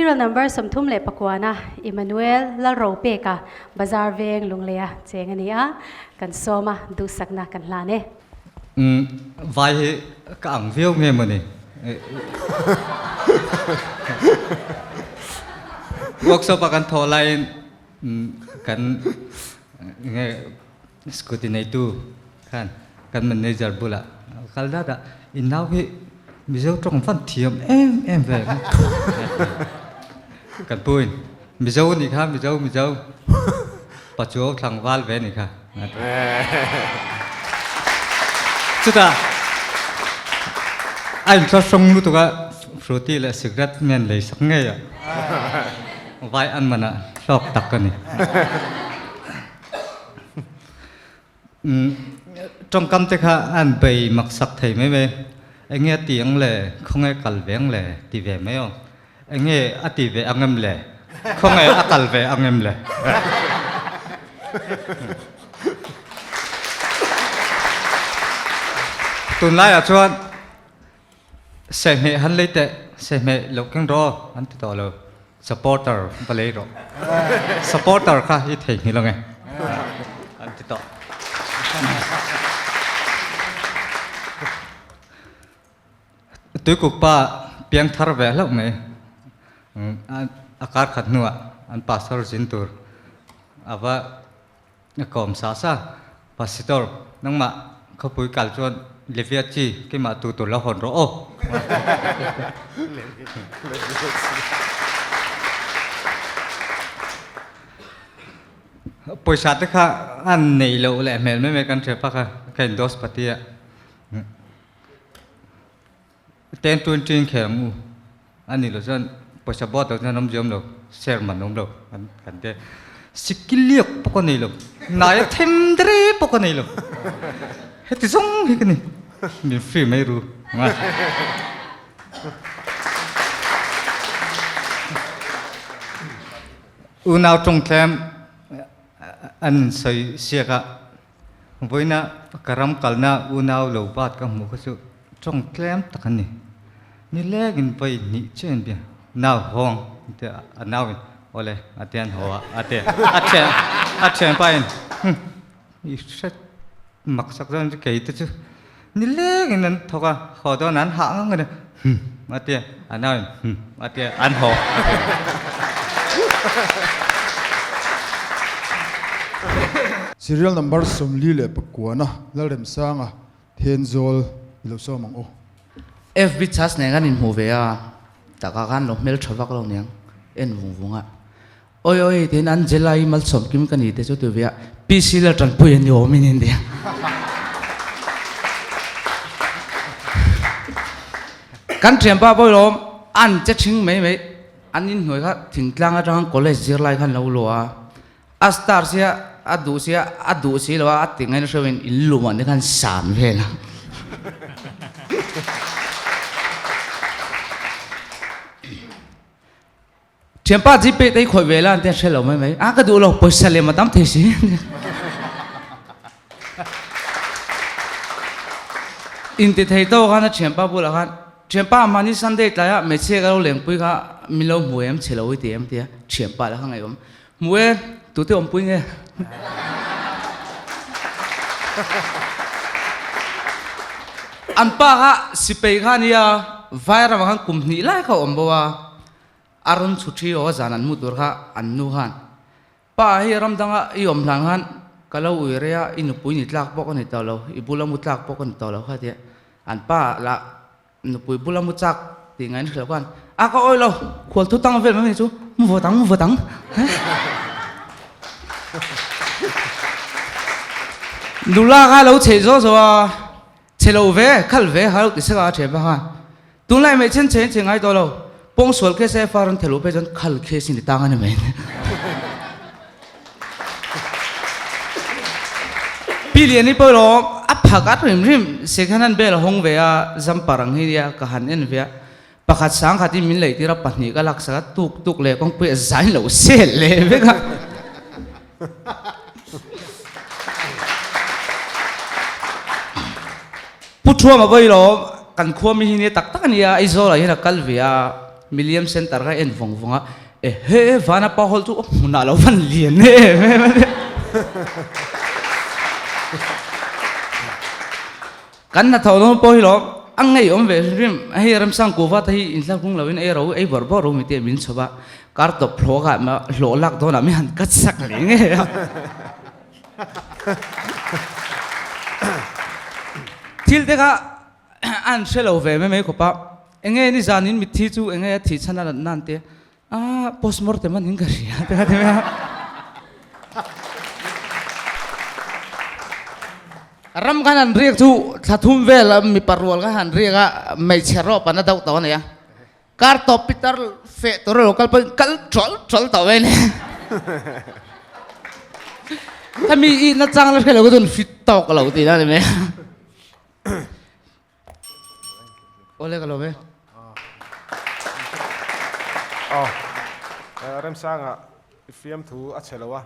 Serial number 39 na Emmanuel Lalropeka Bazar Veng Lungleia cheng a ni a, kan sawm a, duhsakna kan hlan e. Umm vai hi ka ang viau nge mawni. Workshop a kan thawh laiin kan nge scooty neitu khan kan manager bulah kal dat a, i nau hi Mizo tawng van thiam em em ve kan pu in Mizo nih kha Mizo Mizo Pachuau tlangval ve nih kha. Chutah a inthlahrung lutuk a, Fruity leh cigarette men lei sak ngei a, vai an man ah hlawk tak a ni. Tawngkam te kha an bei mak sak thei mai mai, enge a ti ang le, khawnge kal ve ang le ti ve mai aw. Enge a ti ve ang em le? Khawnge a kal ve ang em le? Tunlaiah chuan sehmeh han lei teh, sehmeh loh keng rawh an ti tawh lo, supporter va lei rawh. Supporter kha i theihnghilh ang e an ti tawh. Tuikuk pa piang thar ve hlauh mai. A kar khat hnuah an pastor zin tur a va kawm sa sa. Pastor, nangmah khawpui kal chuan Levia chi keimah tu tur lo hawn rawh aw. Pawisa te kha an nei loh leh hmel mai mai kan hria phak a, ka indos pati a. Ten twenty in khel ang u a ni lo chuan pawisa bawt lo chuan awm ziam lo share man awm lo an kan te sikiliak pawh ka nei lo nai a them dre pawh ka nei lo heti zawng hi ka ni min free mai ru unau tawngtlem an sawi siak a. Vawiina ka ram kalna unau lo bat ka hmuh kha chu tawng tlem tak a ni. Nilengin vawi hnih chiah in bia nau hawng ti a nau in awle a ti an haw a a ti a thian a thianpa in hum i hre mak sak zawng chu kei te chu nilengin an thawk a haw dawn an hah ngang a ni hum a ti a nau in hum a ti an haw a ti. Serial number 44 Lalremsanga Thenzawl i lo sawm ang u. FB chhas nen kan inhmuh ve a, takah khan lo hmel tha vak lo niang en vung vung a. Oi oi tiin Angela i malsawm kim ka ni te chu ti ve a, PC la tanpui a ni awm in india. Kan thianpa pawh lawm an che thing mai mai an inhnuai kha thingtlang atang college zirlai khan lo luah a. A star sia a duh sia a duh si lo a a ti ngaina hreuhin in lum ah te khan san vel a. Thianpa Gpay te hi khawih ve la an tia hre lo mai mai a ka duh lo pawisa lem a tam thei si. Inti thei tawk khan a thianpa bulah khan Thianpa mahni Sunday tlaiah hmeichhia ka lo lengpui kha min lo hmu em chhe lo i ti em tia thianpa la kha ngaihawm. Hmu e, tute awmpui nge? An pa kha sipei kha ania, Vairam ah khan kum hnih lai kha a awm bo a, a rawn chhu thi aw zan an hmuh tur kha an nu khan, Pa hei ram danga i awm hlan khan ka lo ui rei a, i nupui ni tlak pawh ka ni tawh lo, i bula mu tlak pawh ka ni tawh lo kha tia an pa lah Nupui bula mu chak tih ngaihna hrilh khan a ka awi lo, khual thu tang vel mai mai chu mu vawt ang, mu vawt ang. Nula kha lo chheih zawh zawh a, chhe lo ve, khal ve ha lo ti sek a a ṭhian pa khan. Tunlai mai chen chhe in chhe ngai tawh lo, pawngsual case a FR an thelh phei chuan khal case in i tang a ni mai. Pi Liani pawh erawh a phak at rim rim, second hand bel a hawng ve a, jumper ang hi nia ka han en ve a, pakhat sang khat in min lei tir a, pahnih ka laksak a, tuk tuk leh kawngpui a zain lo sel leh vek a. Pu Thuama pawh erawh kan khua mi hi nia tak tak a nia, Aizawl ah hian a kal ve a. Miliam Centre kha en vawng vawng a, ehe Vanapa Hall chu hmunah lo van lian em em a nia. Kan hnathawh dawn pawh hi lawm a ngeiawm ve hrim hrim, hei Ramsang kuhva te hi inthlak hung loin ei ro ei bawrh bawrh ro mi te min chhawp a, kar tawp hlawh ah hlawh lak dawnah mi han cut sak leh ngei a. Thil te kha an hre lo ve mai mai khawp a, enge nizanin mitthi chu enge a thih chhan a rat nan te a postmortem a ning ka hria te kha ti mai a. Ram khan han riak chu thla thum vel mipa rual kha han riak a, hmeichhe rawp an a deuh tawh a nia. Kar tawp pitar feh tur a lo kal pawhin kal ṭawlh ṭawlh tawh mai a ni. Hemi i nachang la hre lo kha chuan fit tawk lo tihna a ni mai a. Awle ka lawm e. Aw Remsanga i fiamthu a chhe lo a,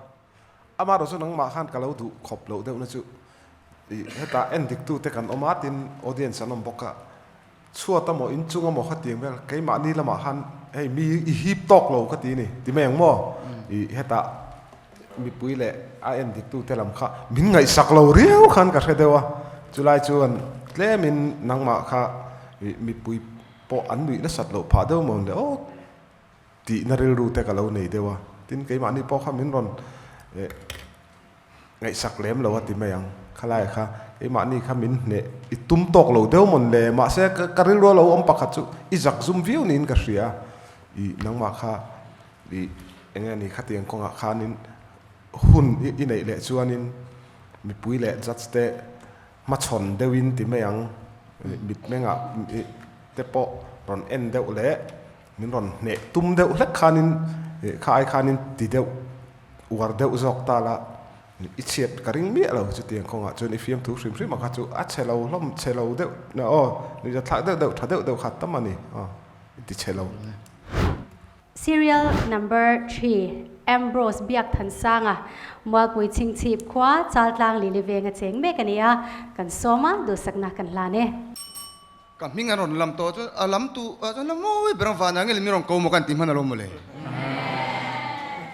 amaherawhchu nangmah khan ka lo duh khawp loh deuhna chu i hetah en diktute kan awm a tin audience an awm bawk a, Chhuat amaw inchung amaw kha tiang vel keimahni lamah khan hei mi i hip tawk lo ka ti ni ti mai ang maw i hetah mipui leh a en dik tute lam kha min ngaihsak lo riau khan ka hre deuh a chulai chuan tlemin nangmah kha i mipui pawh an nuih nasat loh phah deuh maw le aw tihna rilru te ka lo nei deuh a tin keimahni pawh kha min rawn eh Ngaihsak lem lo a ti mai ang. Khalai kha keimahni kha min hneh i tum tawk lo deuh mawn le. Mahse ka rilru a lo awm pakhat chu i zak zum viau niin ka hria. I nangmah kha i eng nge ni khatiang kawngah khanin hun i neih leh chuanin mipui leh judge te hmachhawn deuhin ti mai ang. Mitmengah te pawh rawn en deuh leh min rawn hneh tum deuh hlek khanin kha ai khanin ti deuh uar deuh zawk ta la, i chhiat ka ring miah lo chutiang kawngah chuan i fiamthu hrim hrim a kha chu a chhe lo hlawm chhe lo deuh na aw nuihza thlak deuh deuh tha deuh deuh kha tam a ni aw i ti chhe lo. Serial number thri Ambrose Biakthansanga Mualpui Chhingchhip khua Chaltlang Lili venga cheng mek a ni a, kan sawm a, duhsakna kan hlan e. Ka hming an rawn lam tawh chuan a lam tu ah chuan la mawi ber ang vanah nge mi rawn ko maw ka inti hman alawm mawle.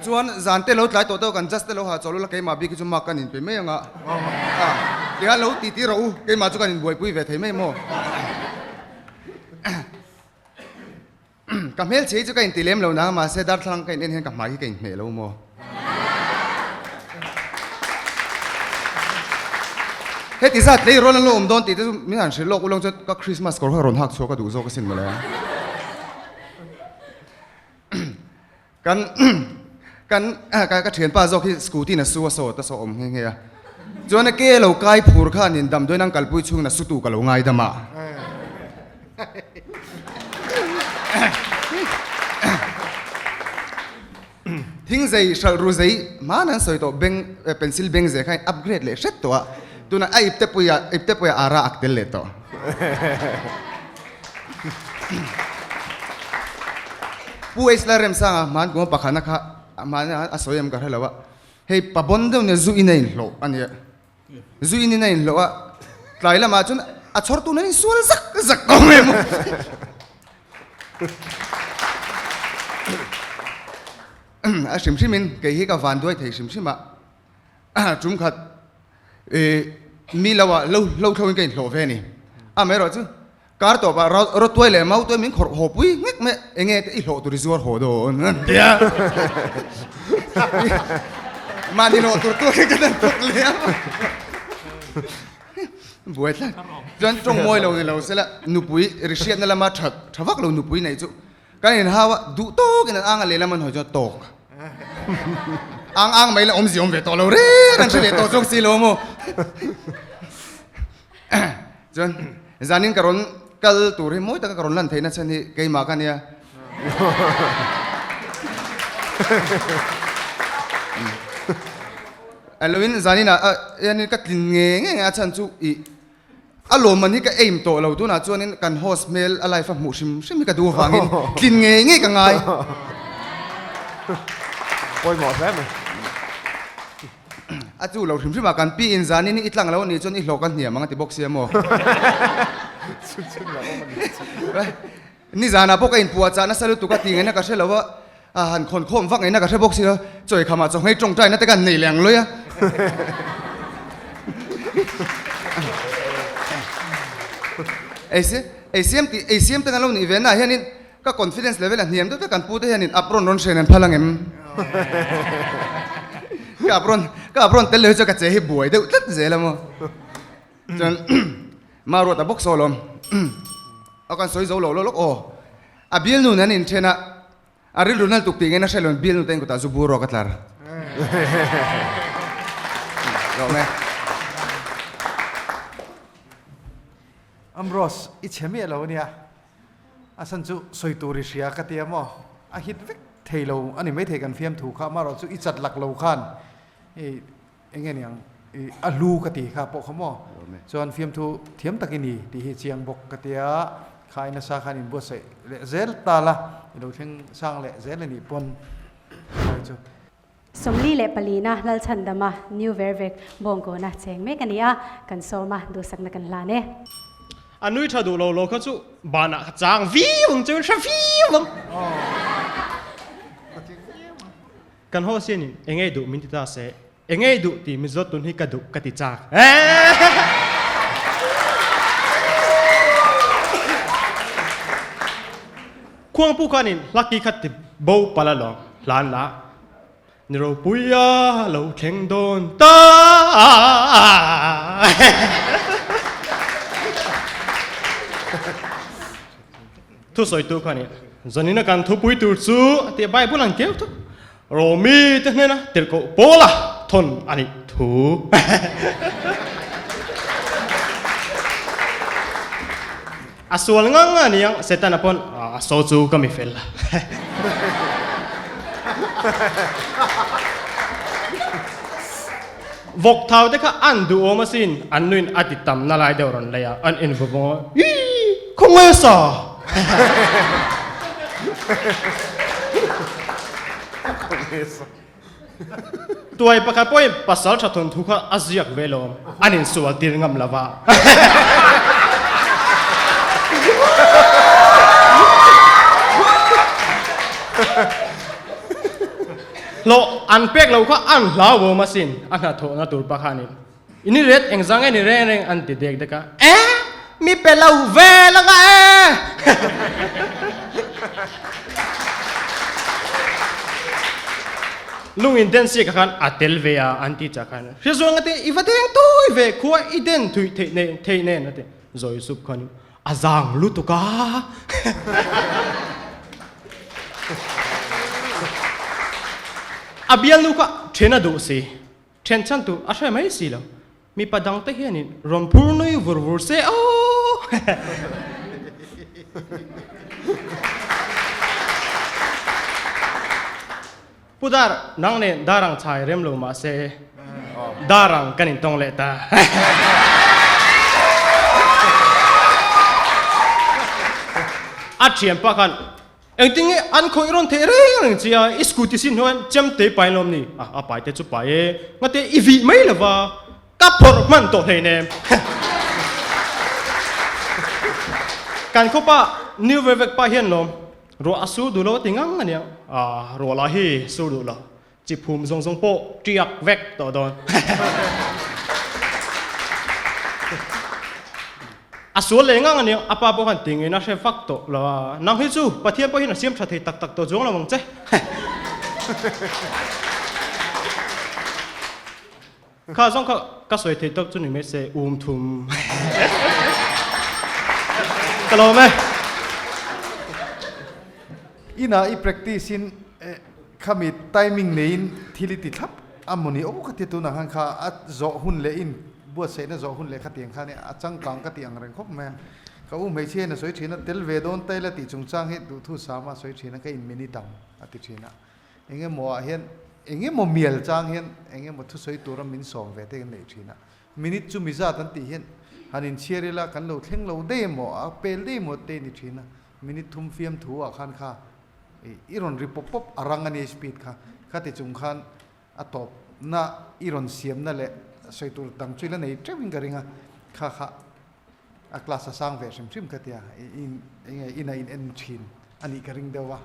Chuan zan te lo tlai tawh tawh kan just te lo ha chawlh ula keimah bik hi chu mark kan inpe mai anga a tihian lo ti ti rawh u keimah chu kan inbuaipui ve thei mai maw. Ka hmelchhe hi chu ka inti lem lo nang mahse darthlalang ka in en hian ka hmai hi ka inhmeh lo maw. Heti zat tlei rawn an lo awm dawn tih te chu min han hrilh lawk ulawng chuan ka Christmas kawr kha rawn hak chhuak a duh zawk asin mawle. Kan kan ka thianpa zawk hi scooty in a su a sawt a saw awm nghe nghe a. Chuan a ke lo kai phur khanin damdawiin an kalpui chhungin a sutu ka lo ngaidam a. Thing zei hralh ru zei hman an sawi tawh beng pencil beng zei kha in upgrade leh hret tawh a. Tunah a ipte puia ipte puia ara ak tel leh tawh. Pu H Lalremsanga hman kuma pakhatna kha hman a sawi em ka hre lo a. Hei pa bon deuh nia zu in a inhlawh a nia. Zu in in a inhlawh a, tlai lamah chuan a chhawr tun an insual zak zak tawh mai maw. A hrim hrimin kei hi ka van duai thei hrim hrim a, tum khat mi lo ah lo hlo thlo in ka inhlawh ve a ni. Amaherawh chu Kar tawpah rawtuai leh mautuai min khawrh haw pui nghek mai enge te i hlawh tur i zuar haw dawn an ti a. Mahni hlawh tur tur hi ka dan thawk leh a. Buai tlat. Chuan tawng mawi lo ni lo sela nupui ri hriatna lama tha tha vak lo nupui neih chu kan inhau a duh tawkin an ang a lehlam an hawi chuan tawk. Ang ang mai la awmzia awm ve tawh lo reng an hre ve tawh zawk si lo maw. Chuan zanin ka rawn kal tur hi mawi taka ka rawn lan theihna chhan hi keimah ka nia. Aloin zanin ah hianin ka tlin nge nge a chhan chu i a lawmman hi ka aim tawh lo tunah chuanin kan host hmel a life a hmuh hrim hrim hi ka duh avangin tlin nge nge ka ngai. Pawimawh hle mai. A chu lo hrim hrim a, kan pi in zanin hi i tlang lo anih chuan i hlawh ka hniam ang a ti bawk sia maw? Nizanah pawh ka inpuah chah nasa lutuk a tih ngaihna ka hre lo a, a han khawn khawm vak ngaihna ka hre bawk si lo. Chawi khamah chawnghei tawngtaina te ka han nei leh ang lawi a. Ei siam tih ei siam te kan lo nih ve naah hianin ka confidence level a hniam deuh vek kan pu te hianin apron rawn hren an phal ang em? Ka apron ka apron tel lo hi chuan ka che hi buai deuh tlat zel a maw. Chuan Maruata bawk saw alawm a kan sawi zo lo lawk lawk aw. A bialnu nen an inthen a, a rilru nal tuk tih ngei na hre lo bialnu te in kutah zu bur rawk a tlar. Lawm e. Ambrose, i chhe miah lo ania. A san chu sawi tur i hria ka tia maw? A hit vek thei lo a ni maithei kan fiamthu kha, amaherawh chu i chat lak lo khan i eng nge niang i a hlu ka ti kha pawh kha maw? Chuan fiamthu thiam tak i ni tih hi chiang bawk ka tia, kha i nasa khan inbuatsaih leh zel ta la, i lo thleng sang leh zel a nih pawn sawi chu. 44na Lalchhandama New Vervek Bawngkawna cheng mek a ni a, kan sawm a, duhsakna kan hlan e. A nui tha duh lo lo kha chu banah ka chang viau ang chuan hre viau ang. Kan ho sianin engei duh min ti ta se, engei duh tih min zawt tun hi ka duh ka ti chak. Khuangpu khanin hlaki kha ti bo palh alawm hlan la, ni ropuia lo thleng dawn ta. Thusawitu khanin zanina kan thupui tur chu a ti a, Bible an keu thuk. Romi te hnena tirhkoh Paula thawn a nih thu. A sual ngang a niang Setana pawn a saw chu ka mi fel. Vawk thau te kha an duhawm asin an nuin a ti tam na lai deuh rawn lei a an en vaw vawng a ii khawngaih a sa. Tuai pakhat pawhin pasal tha thawnthu kha a ziak ve lo an insual tir ngam lo va. Hlawh an pek lo kha an hlauhawm asin a hnathawhna tur pakhanin. I ni ret engzang nge ni reng reng an ti dek dek a, E! Mi pe lo vel anga e! Lung in den siak khan a tel ve a an ti chak khan Hriazuang a ti i va deng tawi ve khua i den thui theih nen theih nen a ti zawi sup khan a zang lutuk a. A bialnu kha then a duh si. Then chhan tur a hre mai si lo. Mipa dang te hianin rawn phur nui vur vur se aw! Pu Dar, nang nen Darang chhai rem lo mah se Darang kan intawng leh ta. A thianpa khan Engtin nge an khawih rawn theih reng reng che a, i scooty sin hian chem te pai lawm ni? A, a pai te chu pai e, ngate i vih mai lova, ka phawrh hman tawh hleinem. Kan khawpa New Vevek pa hian lawm, ruah a sur duh lo a ti ngang aniang, a, ruah lah hi sur duh lo, chi phum zawng zawng pawh tiak vek tawh dawn. A sual leh ngang aniang, a pa pawh khan ti ngei na hre vak tawh lo a, nang hi chu Pathian pawh hian a siam tha thei tak tak tawh chuang lo ang che. Kha zawng kha ka sawi thei tawk chu ni mai se um thum. Ka lawm e. Inah i practice in khami timing neiin thil i ti thlap a maw ni aw ka ti tunah khan kha a zawh hun leh in buatsaihna zawh hun leh khatiang khan a changkang ka tih ang reng khawp mai a. Ka u hmeichhia in a sawi thin a, tel ve dawn taila tih chungchang hi duhthu sama a sawi thin a, ka in minute ang a ti thin a. Eng emaw ah hian eng emaw mial chang hian eng emaw thusawi tura min sawm ve te kan neih thin a. Minute chu mi zat an tih hian han inchhiar ila kan lo thleng lo daih emaw a pel daih emaw te ni thin a. Minute thum fiam thu ah khan kha i rawn ri pawp pawp a rang a ni speed kha. Khati chung khan a tawp na i rawn siam na leh sawi tur dang chu i la nei teuh in ka ring a. Kha kha. A class a sang ve hrim hrim ka tia, in enge ina in en thin a nih ka ring deuh a,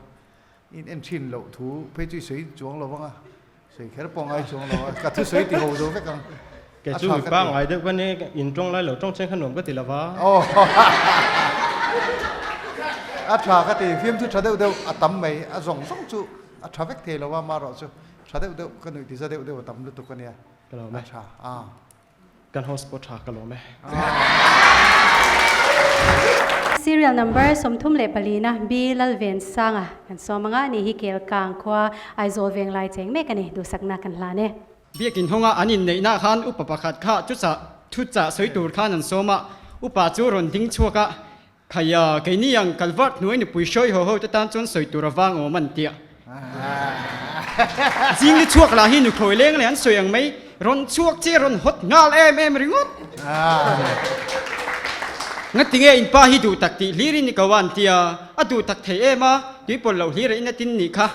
in en thin loh thu phei chu i sawi chuang lo vang a, sawi kher pawh ngai chuang lo a, ka thusawi ti ho zo vek ang. Kei chu mi pangngai deuh ka ni, in tawng lai lo tawng chen kha nuam ka ti lo va. Aw a tha ka ti, fiamthu tha deuh deuh a tam mai, a zawng zawng chu a tha vek thei lo a, amaherawhchu tha deuh deuh ka nuih ti za deuh deuh a tam lutuk a nia, a tha a. Kan host pawh tha ka lawm e. Serial number 34 na B Lalvensanga kan sawm anga ni hi Kelkang khua Aizawl Venglai cheng mek a ni duhsakna kan hlan e. Biakin hawnga an inneihna khan upa pakhat kha chuchah thuchah sawi tur khan an sawm a, upa chu rawn ding chhuak a, Khaia, keini ang Kalvart hnuai nupui hruai haw ho te tan chuan sawi tur a vang awm an tia. Zing ni chhuak lah hi nuthlawi leng leh an sawi ang mai, rawn chhuak che rawn hawt nghal em em ringawt. Ngatinge in pa hi duh tak tih hlir in i ko a an tia, a duh tak thei em a, tuipawlh loh hlir a in a tin nih kha.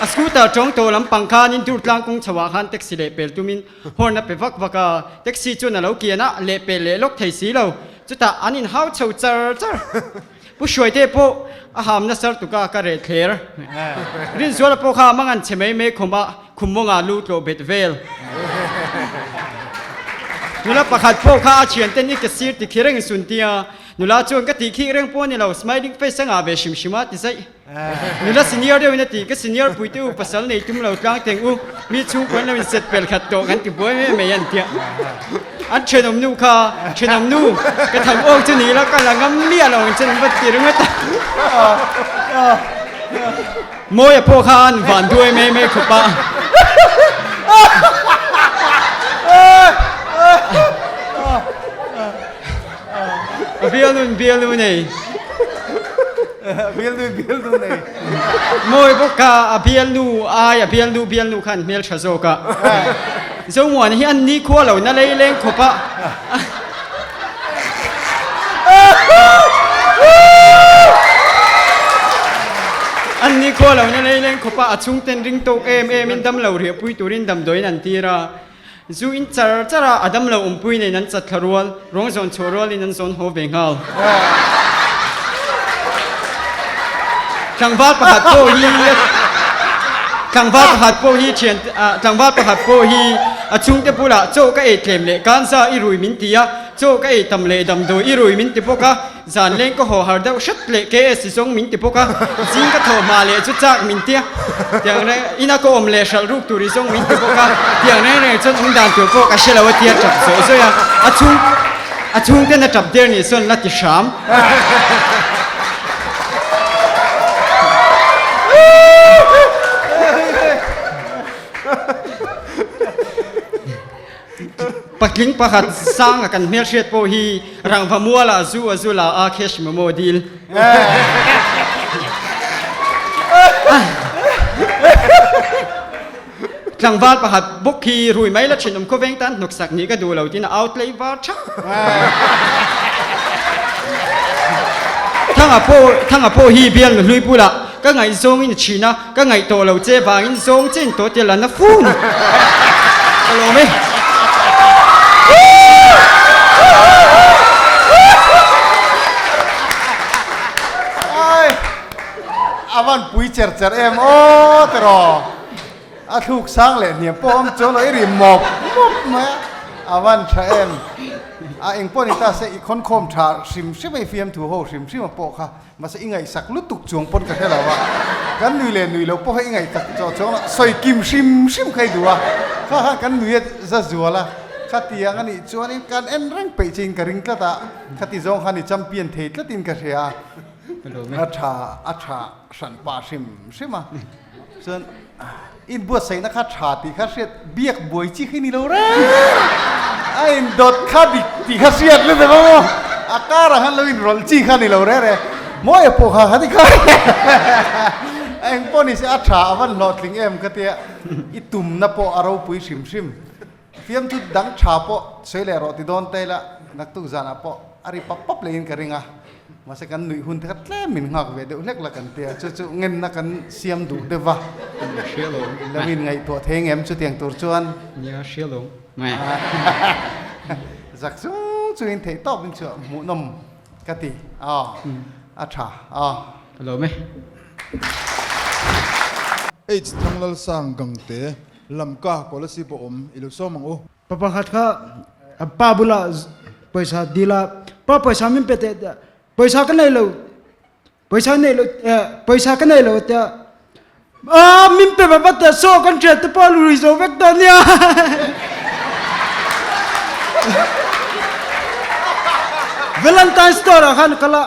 A scooter tawng tawh lampang khan in dur tlang kawng chho ah khan taxi leh pel tumin Horn a pe vak vak a, taxi chuan a lo kian a, leh peh leh lawk thei si lo. Chutah an inhau chho char char. Pu Hruaite pawh a ham nasar tuk a, ka reh thler. Rinzuala pawh kha a mangan chhe mai mai khawm a, khum mawngah lu tlawh bet vel. Nula pakhat pawh kha a thianten i ka sir ti khi reng sun tia, nula chuan ka tih khi reng pawh a ni lo, smiling face a ngah ve hrim hrim a ti zaih. Nula senior deuhin a ti, ka senior puite u pasal nei tum lo tlang teng u, mi chhungkua an lo inset pel khat tawh kan ti buai mai mai an tia. An thenawm nu kha, thenawm nu, ka tham awk chu ni la ka la ngam miah lo ang che an va ti ringawt a. Mawia pawh kha an van duai mai mai khawp a. A bialnu bialnu nei. Bialnu bialnu nei. Mawi bawk a a bialnu ai a bialnu bialnu khan hmel tha zawk a. Zomuan hi an ni khua lo na lei leng khawp a. An ni khua lo na lei leng khawp a a chhungten ring tawk em em in damlo riahpui turin damdawiin an tir a. Zu in char char a, a damlo awmpui nen an chat thla rual, ruang zawn chhuah rualin an zawn haw ve nghal. Tlangval pakhat pawh hi Tlangval pakhat pawh hi thian tlangval pakhat pawh hi a chhungte bulah chaw ka ei tlem leh kanza i rui min ti a, chaw ka ei tam leh damdawi i rui min ti bawk a, Zan leng ka haw har deuh hret leh KS zawng min ti bawk a, zing ka thawh hma leh chu chak min tia, tiang reng ina ka awm leh hralh ruk tur i zawng min ti bawk a, tiang reng reng chuan awm dan tur pawh ka hre lo a tia tap zawih zawih a, a chhung a chhung ten a tap der nih sawn la ti hram. Patling pakhat sang a kan hmelhriat pawh hi rangva mualah zu a zu la a cash momo dil. Tlangval pakhat bawk hi rui mai la thin awm khawveng tan hnawksak nih ka duh lo tiin a out lei var thak. Thanga pawh Thanga pawh hi bial nu hlui bulah ka ngaihzawng in a chhin a, Ka ngaih tawh lo che vangin zawng chen tawh tia la na fu ni. Ka lawm e. Ai a van pui cher cher em aw tiraw a thluk sang leh hniam pawh awm chuan lo i ri mawp mawp mai a a van tha em a engpawh ni ta se i khawnkhawm tha hrim hrim a i fiamthu ho hrim hrim a pawh kha Mahse i ngaihsak lutuk chuang pawn ka hre lo a, kan nui leh nui lo pawh kha i ngaihsak chawh chuang lo, sawi kim hrim hrim kha i duh a, kha khan kan nui a za zual a, khatiang a nih chuanin kan en reng peih chiin ka ring tlat a, khati zawng khan i champion thei tlatin ka hria a, a tha a tha hran pah hrim hrim a, chuan inbuatsaihna kha tha tih kha hriat biak buai chi khi ni lo reng a indawt kha dik tih kha hriat lutuk a maw a karah khan lo inrawlh chi kha ni lo reng reng mawi a pawh kha kha ti kha engpawh ni se a tha a van hlawhtling em ka tia i tumna pawh a ropui hrim hrim fiamthu dang tha pawh sawi leh rawh ti dawn ta ila naktuk zanah pawh a ri pap pap leiin ka ring a. Mahse kan nuih hun te kha tlem min nghak ve deuh hlek la kan tia, chu chu ngenna kan siam duh deuh va. Hria lo. Lo in ngaihtuah thei ngem chutiang tur chuan. Nia hria lo. Zak chung chungin theih tawp in chhuah hmuhnawm ka ti aw a tha aw. Ka lawm e. H Thanglalsang Gangte Lamka Kolasib a awm i lo sawm ang u. Pa pakhat kha a pa bulah pawisa dil a, pa pawisa min pe teh tiah, pawisa ka nei lo, pawisa nei lo, pawisa ka nei lo tiah, a min pe vat vat teh, saw kan hriat te pawh a lui zo vek tawh nia. Valentine store ah khan kal a,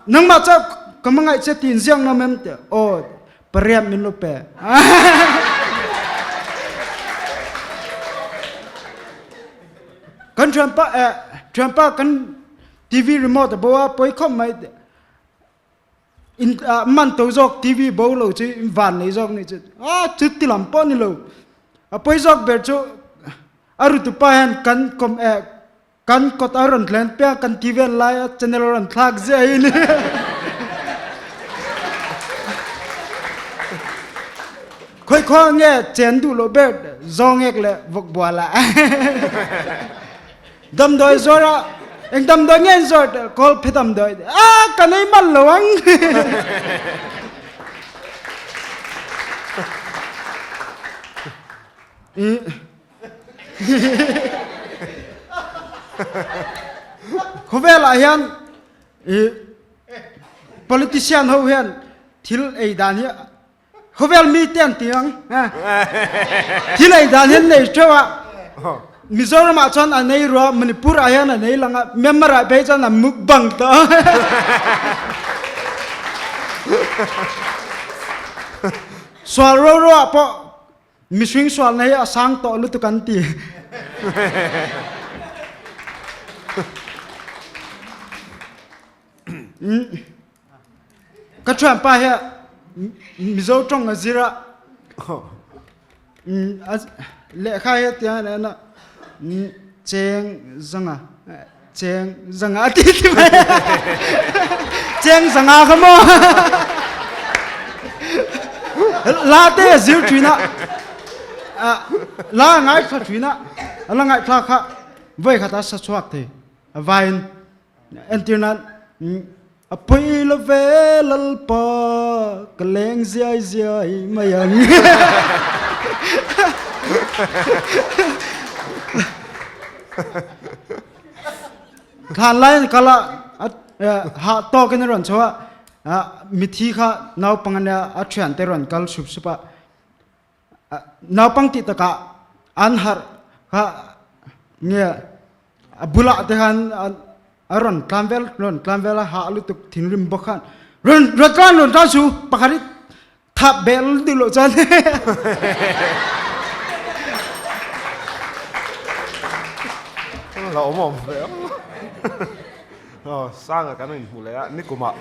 nangmah cu ka hmangaih che tiin ziak na mem tiah, aw pariat min lo pe. Kan ṭhianpa eh ṭhianpa kan TV remote a bo a poi khawp mai in man to zawk TV bo lo chu in van nei zawk ni chu a chu ti lam pawh ni lo a poi zawk ber chu a rutupa hian kan kom eh Kan kawt a rawn thlen piah kan ti vel lai a channel a rawn thlak ziah hi ni. Khoi kho nge chen duh lo ber zawngek le vok bual ah. Damdawi zuar ah eng damdawi nge an zuar kawl phe damdawi a ka nei mal lo ang. Khawvel ah hian i politician ho hian thil ei dan hi khawvel mi te an ti ang thil ei dan hian nei theuh a Mizoram ah chuan an ei rua Manipur ah hian an ei lang a Myanmar ah phei chuan an mukbang tawh sual ro ro ah pawh Mihring sualna hi a sang tawh lutuk an ti. Ka ṭhianpa hi Mizo ṭawng a zir a. Lehkha hi tiang a cheng zanga cheng zanga a ti ti mai. Cheng zanga kha maw. La te a zir ṭhin a. La a ngaithla ṭhin a. A la ngaithla kha voi khat a sa chhuak thei. A vain entir nan a pui lo ve lalpa ka leng ziai ziai mai ang. Thlan lai an kal a hah tawk in a rawn chho a mithi kha naupang ania a thian te rawn kal sup sup a naupang tih takah an harh kha nge a bulah te khan a rawn tlan vel rawn tlan vel a hah lutuk thinrim bawk khan rawn rawn tlan rawn tlan su pakhat hi thap bel duh loh chuan La awm awm ve aw sanga kan inhmu leh a nikumah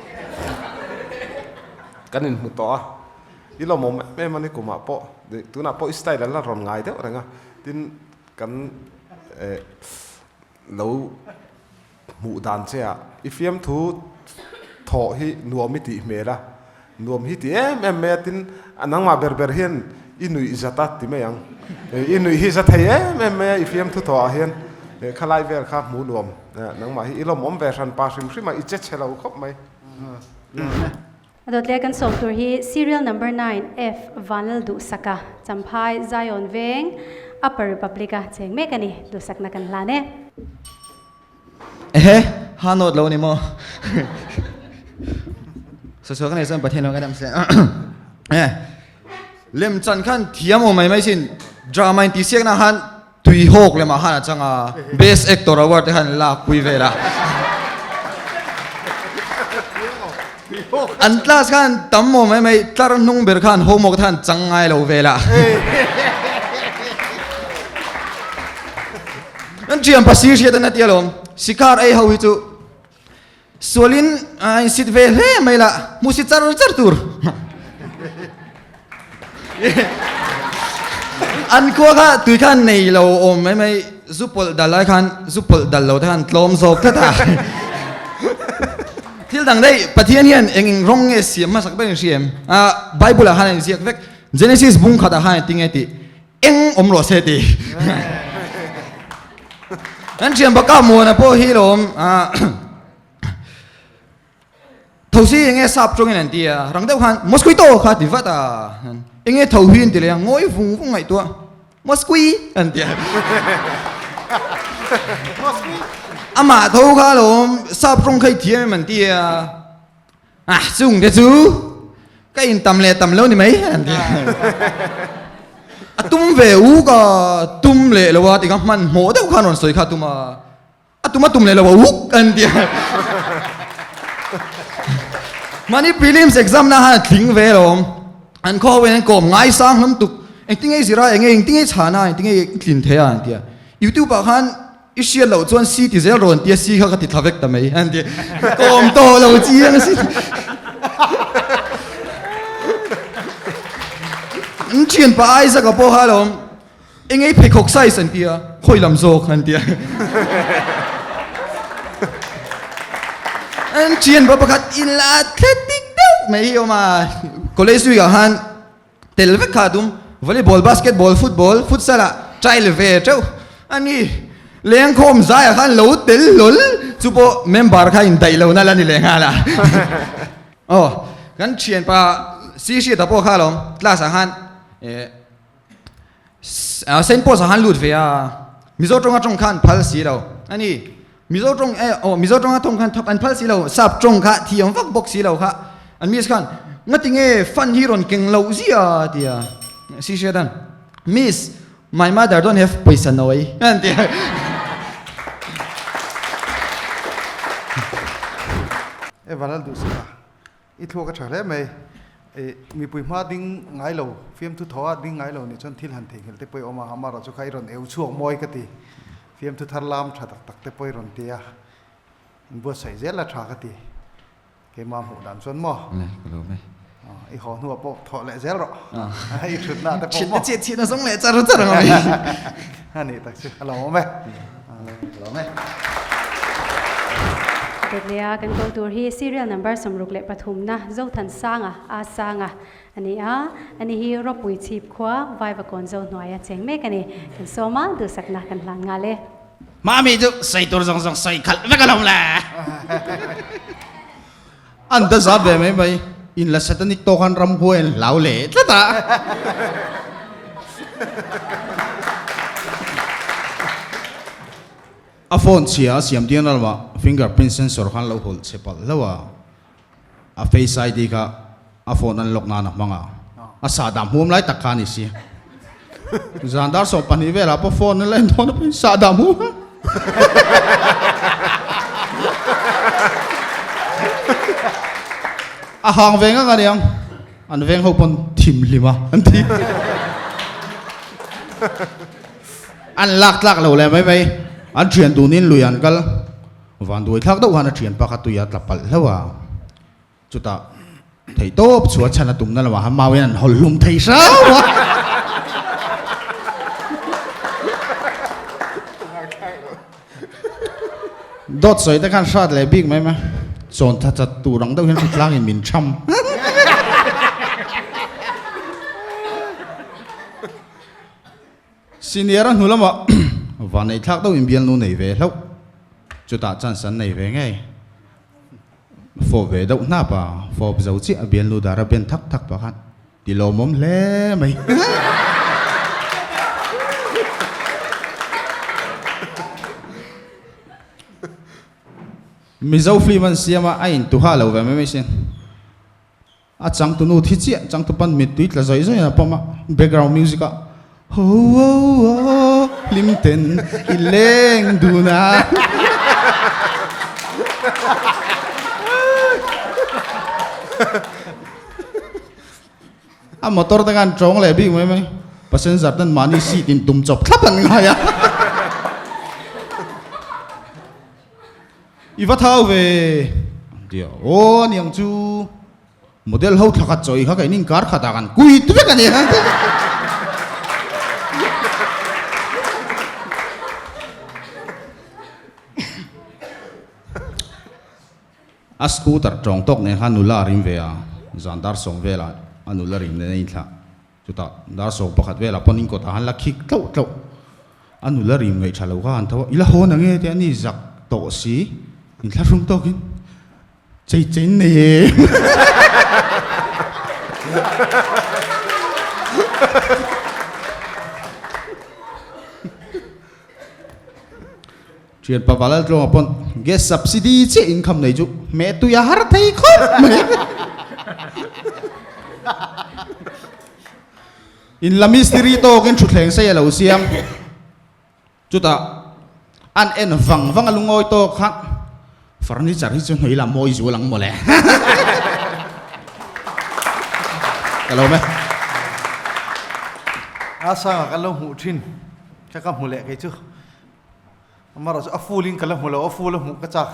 kan inhmu tawh a i lawmawm em em a nikumah pawh tunah pawh i style an la rawn ngai deuh reng a tin kan eh lo Hmuh dan che ah i fiamthu thawh hi nuam i tih hmel a, nuam hi ti em em mai a tin a nangmah ber ber hian i nuih zat a ti mai ang, i nuih hi za thei em em mai a i fiamthu thawh ah hian khalai vel kha hmuh nuam nangmah hi i lawmawm ve hran pa hrim hrim a i che chhe lo khawp mai. A dawt leh kan sawm tur hi Serial Number 9 F Vanlalduhsaka, Champhai, Zion Veng, Upper Republic a cheng mek a ni. Duhsakna kan hlan e. Ehe, ha nawt lo ni maw? Saw ka nei chuan Pathian lo ka dam se. Eh, lem chan khan thiam awm mai mai sin drama in tihsiak na khan tui hawk lemah khan a chang a, best actor award te khan lak pui vel a. An class khan tam awm mai mai tlar hnung ber khan homework te khan chang ngai lo vel a. An thian pasi hriat an a ti alawm. Sikar ei ho hi chu sualin a insit ve hle mai la, hmu si char char tur. An khua kha tui khan nei lo awm mai mai, zu pawlh dal lai khan zu pawlh dal lo te khan tlawm zawk tlat a. Thil dang daih Pathian hian eng eng rawng nge siam hmasak ber in hria em? Bible ah khan a inziak vek. Genesis bung khatah khan engtin nge tih? Eng awm rawh se ti. Kan thian baka muana pawh hi lawm Thosi enge sap tawngin an ti a, rang deuh khan mosquito kha ti vat a, enge tho hi an ti leh a, ngawi vung vung ngaihtuah mosqui an ti a. Amah tho kha lawm sap tawng kha i thiam em an ti a, ah chung te chu ka in tam leh tam lo ni mai an ti a. A tum ve u ka tum leh lo a ti kha hmanhmawh deuh khan rawn sawi kha a tum a. A tum a tum leh lo a uk an ti a. Mahni prelims exam na han a tling ve alawm. An khaw ho in an kawm ngai sang hlawm tuk. Engtin nge i zir a, enge engtin nge i chhan a, engtin nge i tlin thei a an ti a. Youtube ah khan i hriat loh chuan si ti zel rawn ti a, si kha ka ti thla vek ta mai an ti a. Kawm tawh lo chiang a si. An thianpa Isaac a pawh kha alawm. Eng ei pheikhawk size an ti a, khawi lam zawk an ti a. An thian pa pakhat in la athletic deuh mai hi awm a, college week ah khan tel vek kha a tum, volleyball, basketball, football, futsal ah trial ve teuh a ni. Lengkhawm zai ah khan lo tel hlawl chu pawh member kha indaih lo na la ni leh nghal a. Aw, kan thian pa si hriata pawh kha alawm class ah khan eh Saint Paul's ah khan lut ve a, Mizo tawnga tawng kha an phal si lo a ni. Mizo tawng eh aw Mizo tawnga tawng khan an phal si lo, sap tawng kha thiam vak bawk si lo kha an miss khan ngati nge fan hi rawn keng loh zia a ti a. Si hriat an Miss, my mother don't have pawisa nawi an ti a. E Vanlal Duhsaka I thluak a tha hle mai. I mipui hma ding ngai lo, fiamthu thaw a ding ngai lo nih chuan thil han theihnghilh te pawh i awm a, amaherawh chu kha i rawn eu chhuak mawi ka ti. Fiamthu thar lam tha tak tak te pawh i rawn ti a, in buatsaih zel a tha ka ti. Keimah hmuh dan chuan maw? Le, ka lo ve. I haw hnuah pawh thawh leh zel rawh. I thutna te pawh maw? Chhiat te chhiat chhiatna zawng leh char char ang a mi. A nih tak chu, a lo awm e. Ka lo awm e. Dawtlea kan ko tur hi serial number 63 na Zothansanga a sanga a ni a, ani hi Rawpui chhip khua Vaivakawn zo hnuaia cheng mek a ni. Kan sawm a, duhsakna kan hlan nghal e. Mami chu sawi tur zawng zawng sawi khalh vek alawm le. An ta zat ve mai mai, in la satanic tawk han ramhuai an hlau leh tlat a. A phone chhia a siam tir na lamah fingerprint sensor khan lo hawlh chhe palh hlauh a, a face ID kha a phone unlock nan a hmang a, a sahdah hmuam lai tak kha a ni si. Zan dar 12 velah pawh phone a la en dawn a pawhin sahdah hmuam a. A hang ve ngang a niang, an veng ho pawn thim hlim a an ti. An lak tlak lo leh mai mai. An thian dunin lui an kal. Van duai thlak deuh khan a thianpa kha tui a tla palh hlauh a. Chutah theih tawp chhuah chhan a tumna lamah khan mau in an hawl hlum thei hrau a. Dawt sawi te khan hrat leh bik mai mai. Chawn tha chat tur ang deuh hian hritlangin min tham. Senior a hnu lamah vanneih thlak deuh in bialnu nei ve hlauh. Chutah chance an nei ve ngei. Fawp ve deuh hnap a, fawp zo chiah a bialnu dar a ben thak thak pah khan ti lawmawm hle mai. Mizo film an siam a, a intuha lo ve mai mai sin. A changtunu thi chiah, changtupan mittui tla zawih zawih in a pawm a, background music ah Ho ho ho hlim ten i leng dun a. A motor te khan tawng leh bik mai mai, passenger ten mahni seat in tum chawp thlap an ngai a. I va thau ve an ti a, aw aniang chu model ho thla khat chawi kha keini inkar khatah kan kuit vek a ni a. A scooter tawng tawk nen khan nula a rim ve a, zan dar sawm velah a nula rim nen a inthlah. Chutah dar 11 velah pawn inkawtah han la khik tlauh tlauh. A nula rim ngaih tha lo kha han tho a, i la hawn ang e tia ni zak tawh si, inthlahrung tawkin chei chei in nei e. Thian pa Valal Tluanga pawn gas subsidy chiah income nei chu hmeh tui a har thei khawp mai. In la mistiri tawkin thutthleng sei a lo siam. Chutah an en vang vang a lungawi tawk kha furniture hi chu hnui lam mawi zual ang mawle. Ka lawm e. A sangah kan lo hmuh thin ka ka hmu leh kei chu. Amaherawhchu a full in ka la hmu lo, a full a hmuh ka chak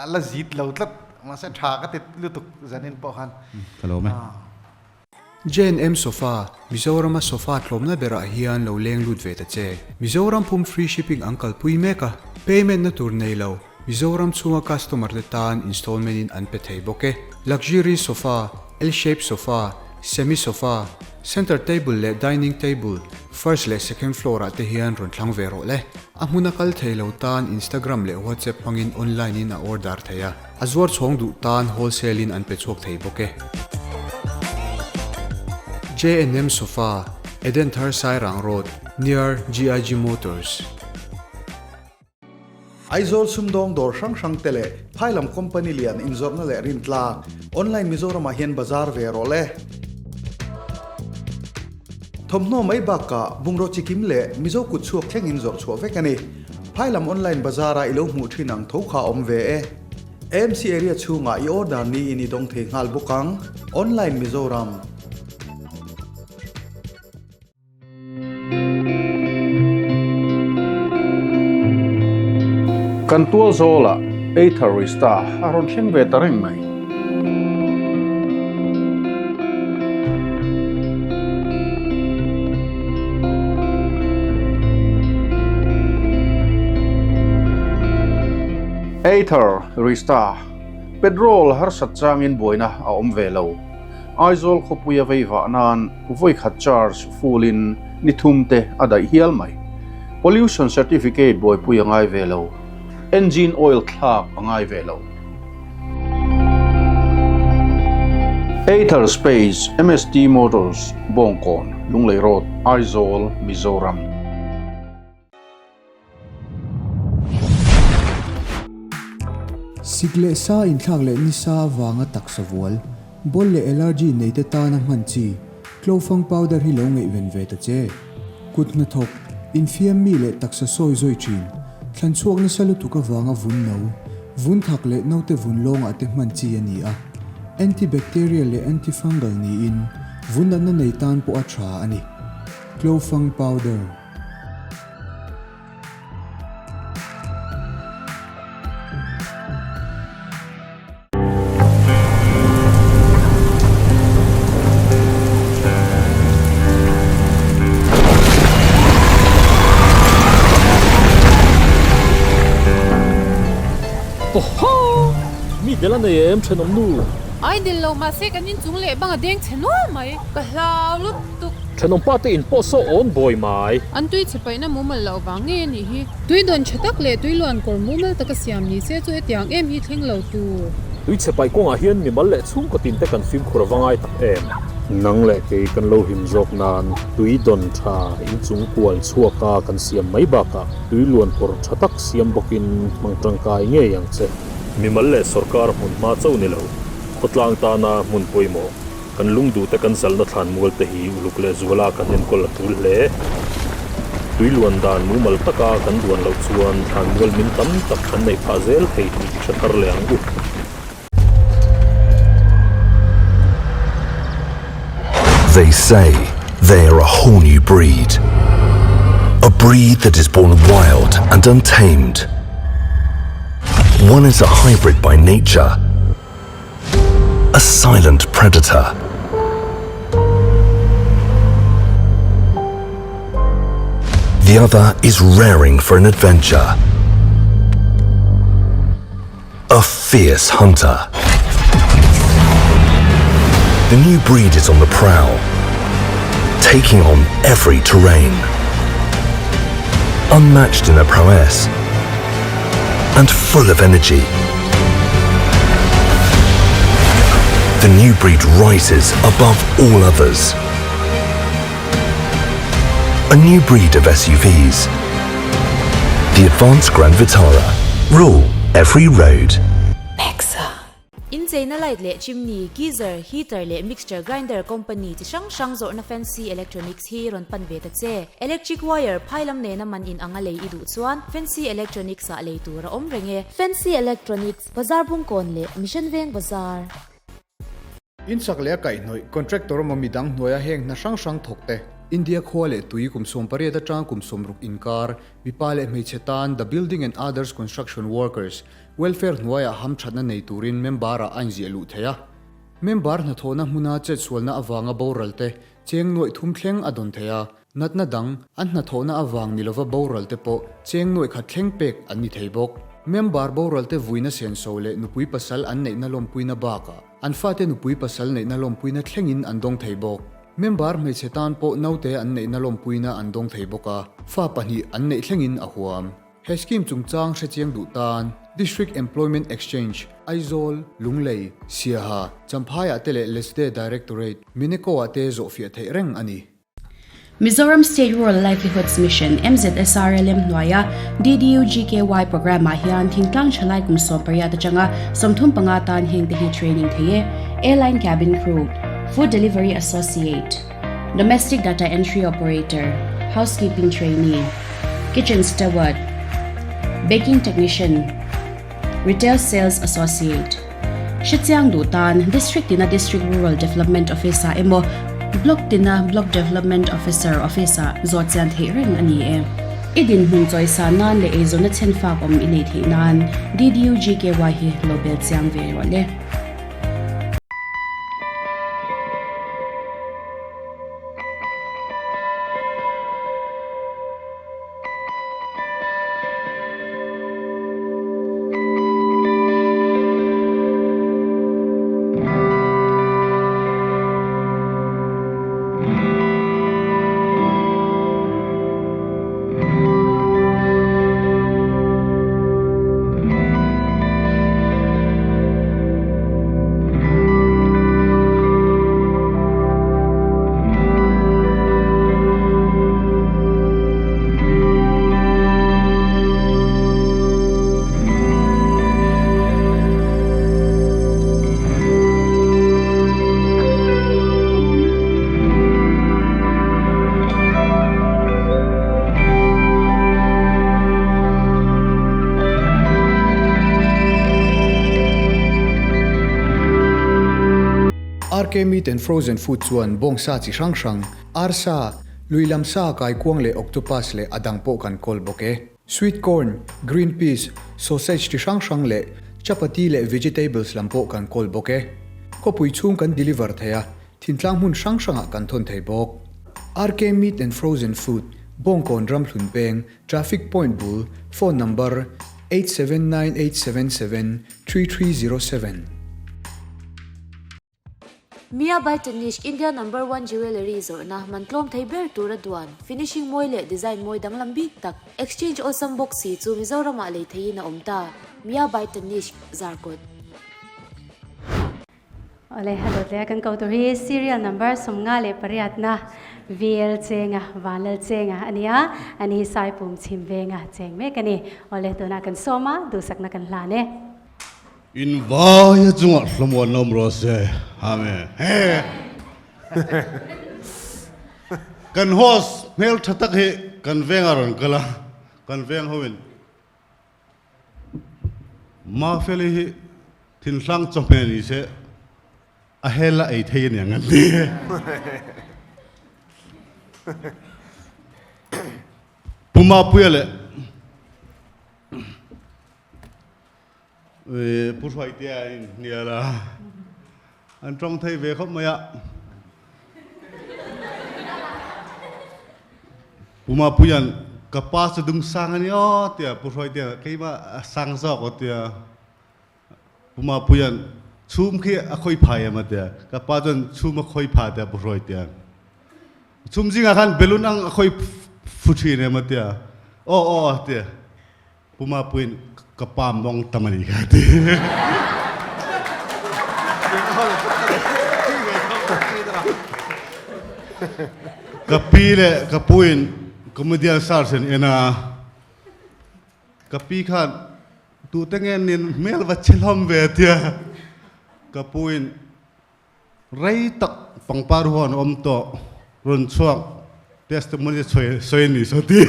a la zit lo tlat mahse tha ka ti lutuk zanin pawh khan. Ka lawm e. JNM Sofa, Mizorama sofa tlawmna berah hian lo leng lut ve ta che. Mizoram pum free shipping an kalpui mek a, payment na tur nei lo, Mizoram chhunga customer te tan installment in an pe thei bawk e. Luxury sofa, L-shape sofa, semi sofa, center table leh dining table, first leh second floor ah te hian rawn thlang ve rawh le. A hmuna kal thei lo tan Instagram leh WhatsApp hmangin online in a order thei a. A zuar chhawng duh tan wholesale in an pe chhuak thei bawk e. JNM Sofa, Edenthar Sairang Road, near GIG Motors. Aizawl sumdawng dawr hrang hrang te leh phailam company lian inzawrhna leh rintlak online Mizoramah hian bazar ve rawh le. Thawmhnaw mai bakah bungraw chikim leh Mizo kut chhuak thlengin zawrh chhuah vek a ni. Phailam online bazar-a i lo hmuh thin ang tho kha a awm ve e. AMC area chhungah i order niin i dawng thei nghal bawk ang. Online Mizoram. Kan tual zawlah Ather Rista a rawn thleng ve ta reng mai. Ather Rista, Petrol harsat changin buaina a awm ve lo. Aizawl khawpuia vei vah nan vawikhat charge full in ni thum te a daih hial mai. Pollution certificate buaipui a ngai ve lo. Engine oil thlak a ngai ve lo. Ather Space, MST Motors, Bawngkawn, Lunglei Road, Aizawl, Mizoram. Sik leh sa inthlak leh nisa avanga taksa vual, bawl leh allergy neite tana hman chi, Tlofang powder hi lo ngaihven ve ta che. Kut hnathawk, infiam mi leh taksa sawi zawi thin, thlan chhuak nasa lutuk avanga vun no, vun thak leh naute vun lawngah te hman chi a ni a. Antibacterial leh antifungal niin vun natna nei tan pawh a tha a ni. Tlofang powder. Awhaw! Mi del a nei em thenawm nu? Ai del lo mahse kan inchung leh bang a deng chhe nual mai. Ka hlau lutuk. Thenawm pa te in pawh saw awn bawi mai. An tui chhe paihna mumal loh vang ngei a nih hi. Tui dawn tha tak leh tui luan kawr mumal taka siam ni se chu hetiang em hi thleng lo tur. Tui chhe paih kawngah hian mimal leh chhungkaw tin te kan fimkhur ava ngai tak em. Nang leh kei kan lo him zawk nan tui dawn tha inchung kual chhuak a kan siam mai bakah tui luan kawr tha tak siam bawkin hmang tangkai ngei ang che. Mimal leh sawrkar hmun hma chauh ni lo, khawtlang tana hmun pawimawh. Kan lungduhte kan zalhna thlan mual te hi uluk leh zuala kan enkawl a tul hle. Tui luan dan mumal taka kan duan loh chuan thlan mual min tam tak kan neih phah zel thei tih i hre thar leh ang u. They say they are a whole new breed. A breed that is born wild and untamed. One is a hybrid by nature a silent predator. The other is raring for an adventure. A fierce hunter. The new breed is on the prowl, taking on every terrain. Unmatched in their prowess and full of energy. The new breed rises above all others. A new breed of SUVs. The Advanced Grand Vitara. Rule every road. Incheina light leh chimney, geyser, heater leh mixture grinder company chi hrang hrang zawrhna Fancy Electronics hi rawn pan ve ta che. Electric wire phai lam nena man in anga lei i duh chuan Fancy Electronics ah lei tur a awm reng e. Fancy Electronics, Bazar Bungkawn leh Mission Veng Bazar. Insak leh a kaihhnawih contractor emaw midang hnuaia heng hna hrang hrang thawk te. India khua leh tui kum 18 atang kum 60 inkar, mipa leh hmeichhe tan The Building and Others Construction Workers Welfare hnuaiah hamthatna nei turin member-ah a inziah luh theih a. Member hnathawhna hmuna chetsualna avanga boral te cheng nuaih thum thleng a dawn thei a, natna dang, an hnathawhna avang ni lova boral te pawh cheng nuaih khat thleng pek an ni thei bawk. Member boral te vuina senso leh nupui pasal an neihna lawmpuina bakah an fate nupui pasal neihna lawmpuina thlengin an dawng thei bawk. Member hmeichhe tan pawh naute an neihna lawmpuina an dawng thei bawk a, fa pahnih an neih thlengin a huam. He scheme chungchang hrechiang duh tan District Employment Exchange, Aizawl, Lunglei, Siaha, Champhaiah te leh Lesde Directorate, Mineko-ah te zawhfiah theih reng a ni. Mizoram State Rural Livelihoods Mission, MZSRLM, hnuaia DDUGKY programme-ah hian thingtlang thalai kum 18 atanga 35 tan hengte hi training thei e, Airline Cabin Crew, Food Delivery Associate, Domestic Data Entry Operator, Housekeeping Trainee, Kitchen Steward, Baking Technician, Retail Sales Associate. Hrechiang duh tan District tina District Rural Development Office-ah emaw Block tina Block Development Officer Office-ah zawt chian theih reng a ni e. I dinhmun chawisa nan leh eizawnna chhenfak awm i nei theih nan DDUGKY hi lo bel chiang ve rawh le. RK Meat and Frozen Food chuan bawngsa chi hrang hrang, arsa, lui lam sa, kaikuang leh octopus leh a dang pawh kan kawl bawk e. Sweet corn, green peas, sausage chi hrang hrang leh chapati leh vegetables lam pawh kan kawl bawk e. Khawpui chhung kan deliver thei a, Thintlang hmun hrang hrangah kan thawn thei bawk. RK Meat and Frozen Food, Bawngkawn Ramhlun Peng, Traffic Point bul, Phone Number, 879877 3307. Mia by Tanishq India Number One Jewellery zawrhna man tlawm thei ber tura duan, finishing mawi leh design mawi danglam bik tak, exchange awlsam bawk si chu Mizoramah lei theihin a awm ta. Mia by Tanishq, Zarkawt. Awle, a dawt leh a kan ko tur hi serial number 58 na VL Chenga, Vanlal Chenga a ni a, ani hi Saipum chhim venga cheng mek a ni. Awle, tunah kan sawm a, duhsakna kan hlan e. In vaia chungah hlawmuan awm rawh se. Amen. Kan host hmel tha tak hi kan vengah rawn kal a, kan veng hoin Mafeli hi thinhlang chawhmeh ni se a hel a ei thei a niang an ti. Pu Mapuia leh Pu Hruaitea an inhnial a, an tawng thei ve khawp mai a. Pu Mapuia'n ka pa chu dung sang a ni aw tia Pu Hruaitea'n keimah a sang zawk aw tia Pu Mapuia'n chhum khi a khawi phai em a tia ka pa chuan chhum a khawi pha tia Pu Hruaitea'n chhum zingah khan balloon ang a khawi fu thin em a tia Aw aw a ti. Pu Mapuiin ka pa mawng tam a nih kha a ti. Ka pi leh ka puin comedian search an en a, ka pi khan tute nge nin hmel va che hlawm ve a tia, ka puin Rei tak pangpar huan awm tawh rawn chhuak testimony sawi sawi a ni saw ti.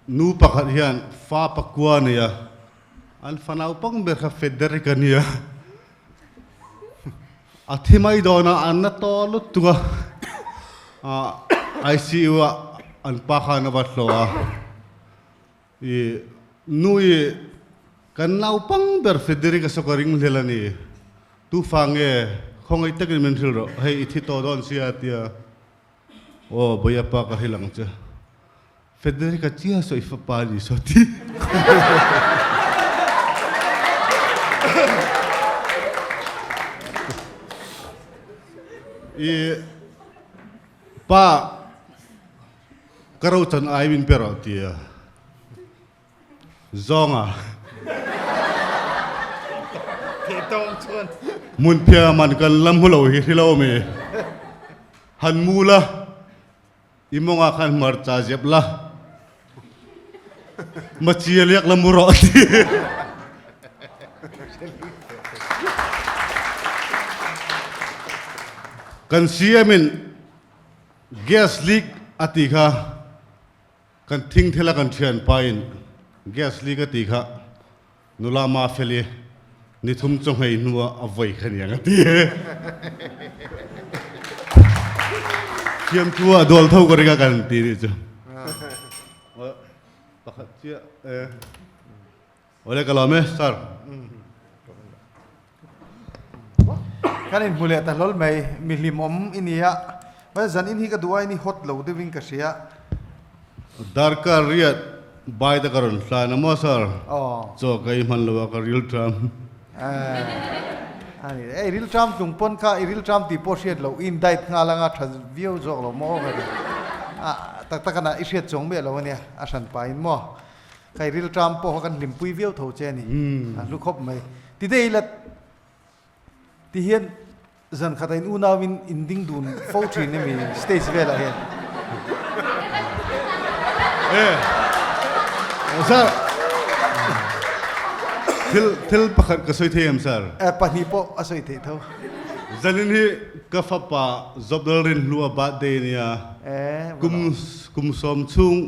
Nu pakhat hian fa pakua a nei a, an fa naupang ber kha Frederick a nia. A thi mai dawn a, an na tawh lutuk a, ICU ah an pa khan a va hlawh a. I nu i kan naupang ber Frederick a sawk a ring hlel a ni. Tu fa nge khawngaih takin min hrilh rawh, hei i thi tawh dawn sia a ti a. Aw Bawia pa ka hrilh ang che. Frederick a chia saw i fapa a ni saw ti. I pa Ka rochan ai min pe rawh ti a zawng a. Hmunphia man kan la hmu lo hi hri lo mi. Han mu la, i mawngah khan hmarcha zep la, machi a liak la mu rawh ti. Kan CM in Gas leak a ti kha kan thing thela kan thian pa in gas leak a ti kha nula ma feli ni thum chaw nghei hnu ah a vawi kha niang a ti. Thiam thu ah dawl tho ka ring a kan ti nih chu. Pakhat chiah e. Awle ka lawm e sir. Kan inhmu leh ta hlawl mai, mi hlimawm i ni a, mahse zan in hi ka duh a, in i hot lo deuhin ka hria. Darkar riat bai ta ka rawn hlan a maw sir? Aw. Chaw ka ei hman lo a ka ril tram. A ni, ei ril tram tlung pawn kha i ril tram tih pawh hriat loh, i in diet nghal anga tha viau zawk lo maw ka ti. A tak tak a i hriat chuang miah lo a nia, a hran pahin maw. Kai rilṭam pawh kha kan hlimpui viau tho che a ni. A hlu khawp mai. Ti dei la ti hian zan khat a in unau in in ding dun fo thin emi stage velah hian. E sir thil thil pakhat ka sawi thei em sir? E pahnih pawh a sawi theih tho. Zanin hi ka fapa Zobdalrin hlua birthday ania. Kum kum sawm chhung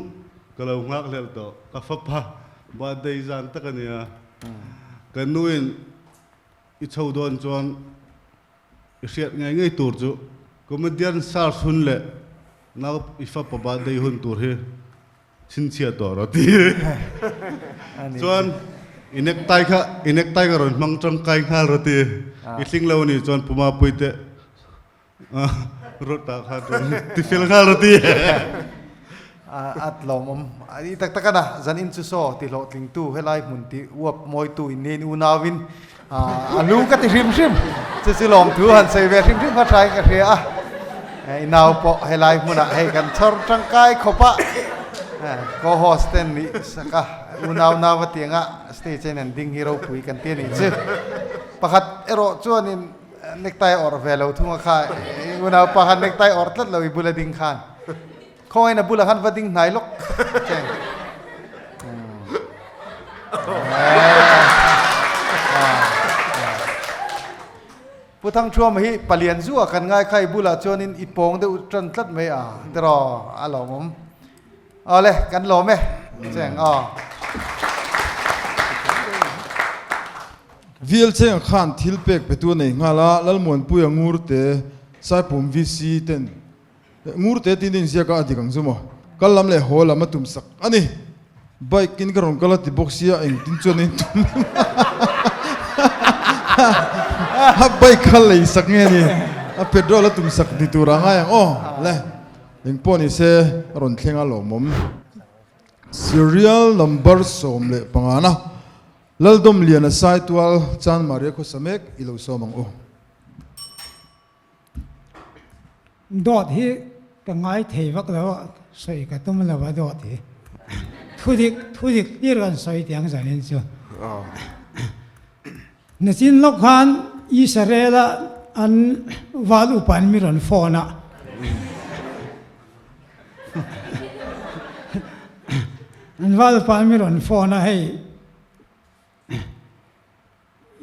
Ka lo nghak hlelh tawh. Ka fapa birthday zan tak a nia. Ka nuin i chho dawn chuan i hriat ngei ngei tur chu comedian search hun leh nau i fapa birthday hun tur hi chhinchhiah tawh rawh ti. Chuan i necktie kha i necktie ka rawn hmang tangkai nghal rawh ti. I hling lo a nih chuan Puma Puite Rota kha chuan ti fel nghal rawh ti. A tlawmawm i tak tak a na zan in chu saw ti hlawhtling tu helai hmun ti uap mawi tu in nen unau in a lu ka ti hrim hrim chu chu lawm thu han sawi ve hrim hrim kha tha in ka hria a i nau pawh helai hmunah hei kan chhawr tangkai khawp a co host ten nih sak a unau nau a tianga stage a in an ding hi ropui kan ti a nih chu pakhat erawh chuanin Necktie awrh ve lo thung a kha i unaupa khan necktie awrh tlat lo i bula ding khan khawngain a bulah khan va ding hnai lawk cheng Pu Thangthuam hi palian zu a kan ngai kha i bulah chuanin i pawng deuh tan tlat mai a tiraw a lawmawm Awle, kan lawm e. Cheng aw. VL Chenga khan thil pek petu a nei nghal a, Lalmuanpuia Ngurte, Saipum VC ten Ngurte tiin a inziak a, a dik ang chu maw? Kal lam leh haw lam a tum sak a ni. Bike in ka rawn kal a ti bawk sia, engtin chuan a intum a bike kha lei sak nge ni? A petrol a tum sak ni tur a ngai ang aw le. Engpawh ni se a rawn thleng a lawmawm. Serial number 15 na Laldawm Liana Saitual Chanmaria khawsa mek i lo sawm ang u. Dawt hi ka ngai thei vak lo a, sawi ka tum lo a dawt hi. Thudik, thudik hlir kan sawi tiang zanin chu. Nachin lawk khan Israel a an val upa in mi rawn phone a. An val upa in mi rawn phone a hei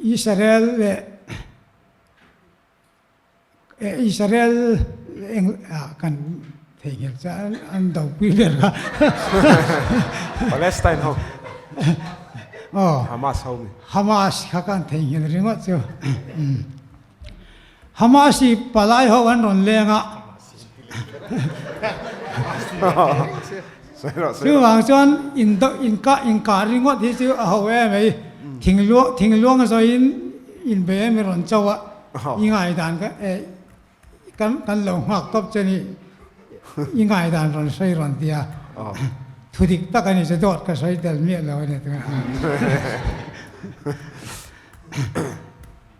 Israel leh Israel eng ah kan theihnghilh chu an do pui ber kha. Palestine ho. Aw. Hamas ho mi. Hamas kha kan theihnghilh ringawt chu. Hamas hi palai ho an rawn leng a. Chuvang chuan indo inka inkah ringawt hi chu a ho em mai. Thingluang thingluang zawiin inbe em i rawn cho a. I ngaidan ka eh kan kan lo nghak tawp che ni i ngaidan rawn sawi rawn ti a. Thu dik tak a ni chu dawt ka sawi tel miah lo a ni tunah.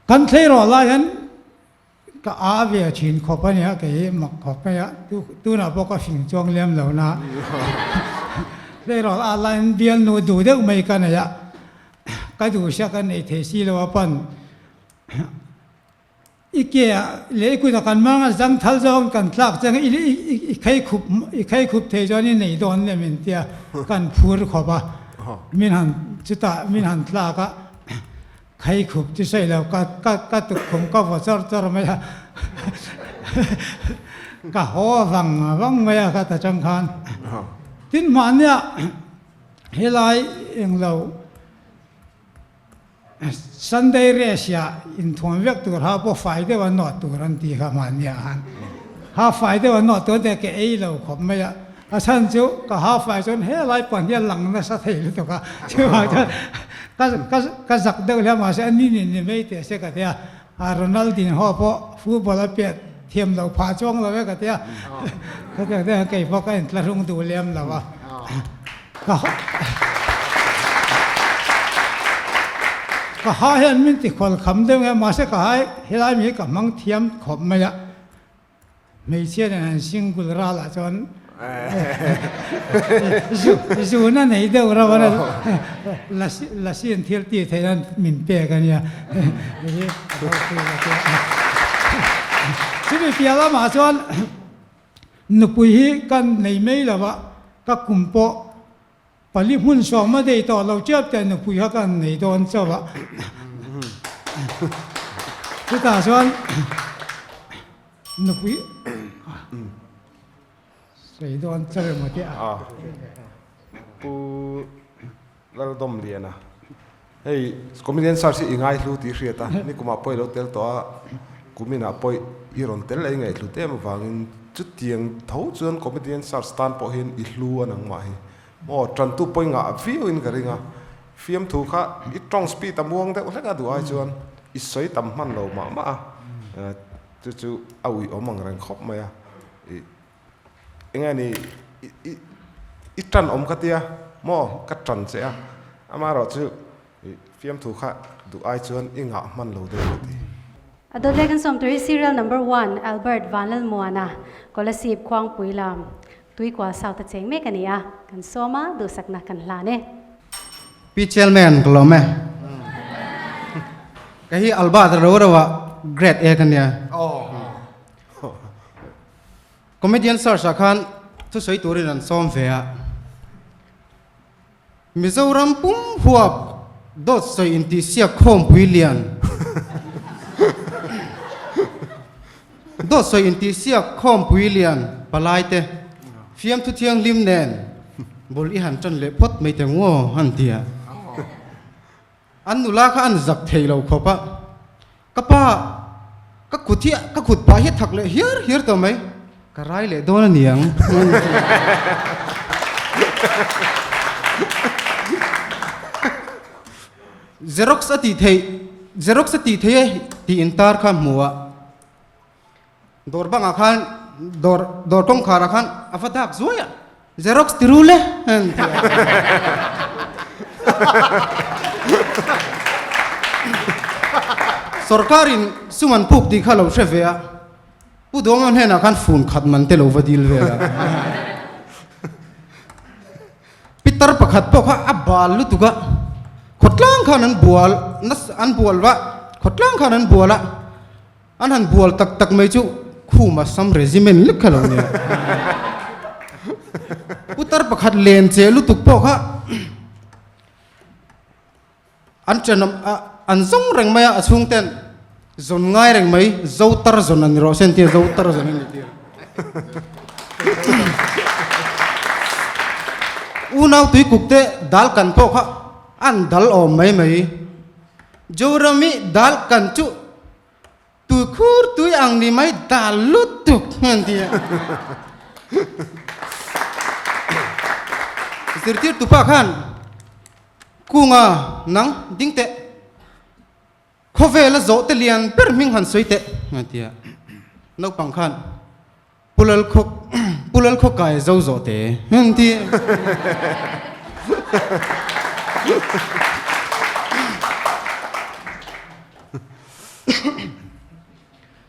Kan thlei rawh lai hian Ka a ve thin khawp a nia, kei mak khawp mai a, tunah pawh ka fing chuang lem lo na. Tleirawl a laiin bialnu duh deuh mai ka nei a, ka duh sia ka nei thei si lo a pan i ke ah leh i kutah kan mang a, zang thal zawng kan tlak chang i i khei khup i khei khup thei chuan i nei dawn lem in tia kan phur khawp a, min han chutah min han tlak a. Khai khup chu sawi lo ka ka ka tukkhum ka vaw chawr chawr mai a ka haw vang vang mai a ka ta chang khan tin mahnia helai englo Sunday rest ah inthuam vek tur ha pawh fai deuh a nawt tur an ti kha mahnia khan ha fai deuh a nawt tur an ti a ke ei lo khawp mai a A chhan chu ka ha fai chuan helai pan hi a lang nasa thei lutuk a, chuvang chuan ka ka ka zak deuh hle a mahse a ni ni ni mai teh se ka ti a, a Ronaldinho pawh football a pet thiam lo phah chuang lo e ka ti a, ka ti ang kei pawh ka intlahrung duh lem lo a, ka ka ha hian min ti khawl kham deuh nge mahse ka ha helai mi hi ka hmang thiam khawp mai a. Hmeichhia nen an single ral ah chuan zun a nei deuh rauh a, lasi an thil tih theih nan min pek a nia. Chumi piah lamah chuan nupui hi ka nei mai lo a, ka kum pawh pali hmun sawm a nei tawh lo chiap teh nupui kha ka han nei dawn chauh a. Chutah chuan nupui sawi dawn chauh emaw tih a. Pu Laldawmliana, hei comedian search hi i ngaihlu tih hriat a, nikumah pawh i lo tel tawh a, kuminah pawh i rawn tel leh i ngaihhlut em avangin chutiang tho chuan comedian search tan pawh hian i hlu a nangmah hi. Maw tantu pawh i ngah viau in ka ring a, fiamthu kha i tawng speed a muang deuh hlek a duh ai chuan i sawi tam hman lo mah mah a, chu chu a uih awm ang reng khawp mai a, ih eng nge ni i i tan awm ka tia maw ka tan che a, amaherawhchu ih fiamthu kha duh ai chuan i ngah hman lo deuh ka ti. A dawt leh kan sawm tur hi Serial Number One Albert Vanlalmuana, Kolasib Khuangpui lam Tuikual South a cheng mek a ni a, kan sawm a, duhsakna kan hlan e. Pi Chairman ka lawm e. Ka hi Albert ro ro ah grade A ka nia. Comedian search ah khan thusawi turin an sawm ve a. Mizoram pum huap dawt sawi intihsiak khawmpui lian Dawt sawi intihsiak khawmpui lian palai te fiamthu thianghlim nen bul i han tan leh phawt mai teh ngaw an ti a. An nula kha an zak thei lo khawp a, ka pa ka kut hi ka kut pah hi a thak leh hiar hiar tawh mai, ka rai leh dawn a ni ang. Xerox a tih theih Xerox a tih theih e tih intar kha hmu a. Dawr bangah khan dawr dawr kawngkharah khan a va dak zuai a, Xerox ti ru le an ti a. Sorkarin sum an puk tih kha lo hre ve a. Pu Duanga hnenah khan fun khat man te lo va dil vel a. Pitar pakhat pawh kha a bal lutuk a, khawtlang khan an bual an bual va, khawtlang khan an bual a, an han bual tak tak mai chu khuma sam regiment lek kha lo nia. Putar pakhat len che lutuk pawh kha An ṭhenawm a, an zawng reng mai a, a chhungten zawn ngai reng mai, zo tar zawn a ni rawh se an ti a, zo tar zawn a ni tir. Unau tuikuk te dal kan pawh kha an dal awm mai mai. Jorami dal kan chu tuikhur tui ang ni mai dal lutuk an ti a. Zirtirtupa khan Kunga, nang ding teh. Khawvela zawh te lian ber hming han sawi teh, a ti a. Naupang khan, Pu Lalkhaw, Pu Lalkhaw kai zo zawh te, an ti a.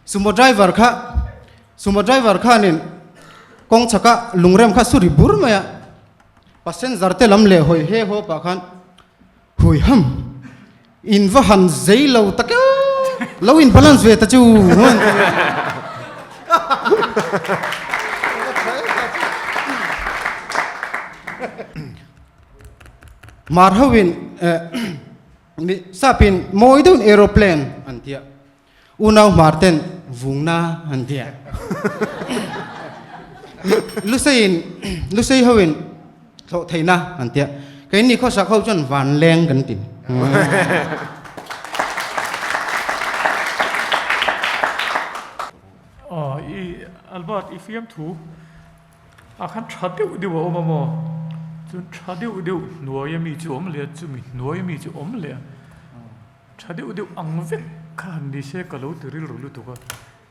Sumo driver kha, Sumo driver khanin kawng chhaka lungrem kha su ri bur mai a. Passenger te lam leh hawi he haw pah khan hui ham in va han zei lo tak e lo in balance ve ta chu Mar ho in sapin mawi deuhin aeroplane an tia Unau hmar ten vungna an ti a. Luseiin Lusei hoin thlawh theihna an ti a. Keini khawsak ho chuan van leng kan ti. Aw i Albert i fiamthu a khan tha deuh deuh a awm a maw? Chuan tha deuh deuh hnuai ami chu awm leh a chumi hnuai ami chu awm leh a. Tha deuh deuh ang vek kha han ni se ka lo ti rilru lutuk a,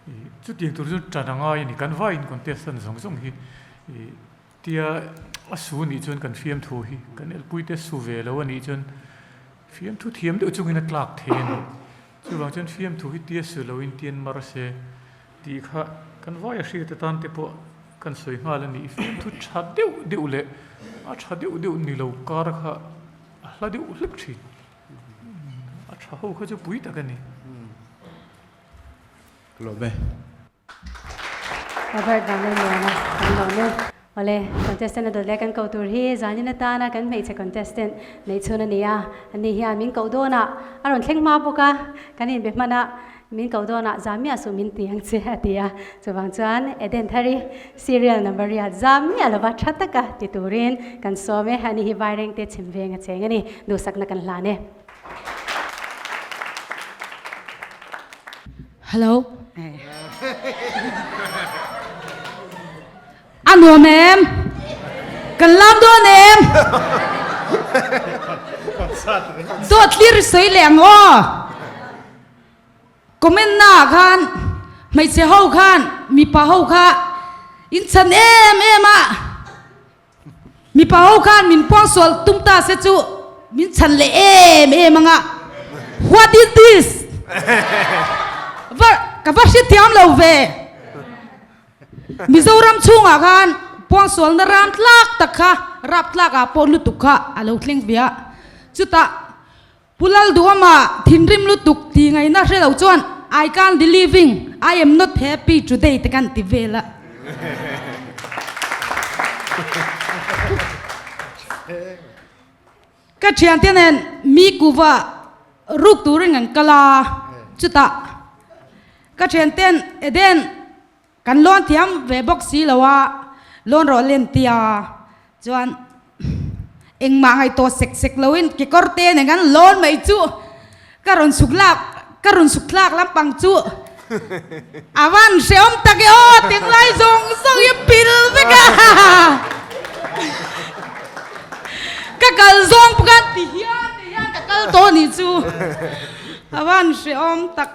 ih chutiang tur chuan tan a ngai a ni, kan vaiin contestant zawng zawng hi ih tia a su nih chuan kan fiamthu hi kan elpuite su ve lo a nih chuan fiamthu thiam deuh chungin a tlak thei a ni, chuvang chuan fiamthu hi tia su loin tian mar se tih kha kan vai a hriat atan te pawh kan sawi nghal a ni, fiamthu tha deuh deuh leh a tha deuh deuh ni lo kar kha a hla deuh hlek thin. A tha ho kha chu pui tak a ni. Lawm e. Robert Vanlalmuana kan lawm e. Awle, contestant a dawt leh kan koh tur hi zanin atana kan hmeichhe contestant neih chhun a ni a. Ani hian min koh dawnah a rawn thleng hma bawk a, kan inbe hman a, min koh dawnah zam miah suh min ti ang che a ti a. Chuvang chuan Eden Thari serial number riat zam miah lova tha taka ti turin kan sawm e, ani hi Vairengte chhim veng a cheng a ni, duhsakna kan hlan e. Hello. A nuam em? Kan lam dawn em? Dawt hlir sawi leh ang aw. Comment na ah khan hmeichhe ho khan mipa ho kha in chhan em em a, mipa ho khan min puangsual tum ta se chu min chhan leh em em ang a, what is this? Va ka va hrethiam lo ve. Mizoram chhungah khan puangsualna ram tlak tak kha rap tlak ah pawh lutuk kha a lo thleng ve a, chutah Pu Lalduhama thinrim lutuk ti ngaihna hre lo chuan I can't believing I am not happy today te kan ti vel a. Ka thiante nen mi kuva ruk turin kan kal a, chutah ka thianten Eden Kan lawn thiam ve bawk si lo a, lawn rawh len tia chuan engmah ngaihtuah sek sek loin kekawr te nen kan lawn mai chu ka rawn suk lak ka rawn suk thlak lampang chu a van hrehawm tak e aw tinglai zawng zawng hi pil vek a ka kal zawng pawh khan ti hian ti hian ka kal tawh anih chu a van hrehawm tak.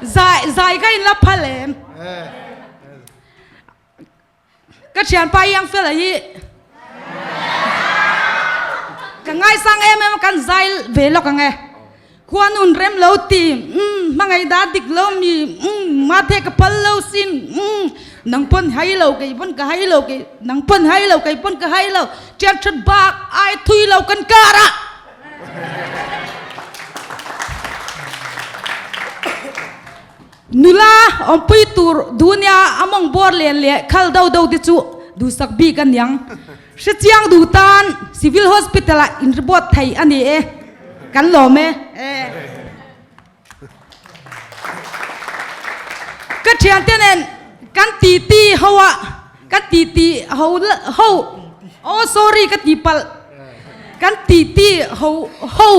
Zai zai ka in la phal em? Ka thianpa i ang fela hi ka ngaisang em em kan zai ve lawk ang e. Khuanun rem lo ti, umm, hmangaih dah dik lo mi, umm, mathe ka phal lo sin, umm, nang pawn hai lo, kei pawn ka hai lo, kei nang pawn hai lo, kei pawn ka hai lo, ṭian ṭhat bak ai thui lo kan kar ah. Nula awmpui tur dunia a mawng bawr len leh khal do do te chu duhsak bik a niang. Hrechiang duh tan Civil Hospital ah in report thei a ni e. Kan lawm e. Ka thiante nen kan titi ho a, kan titi ho ho oh sorry ka ti palh kan titi ho ho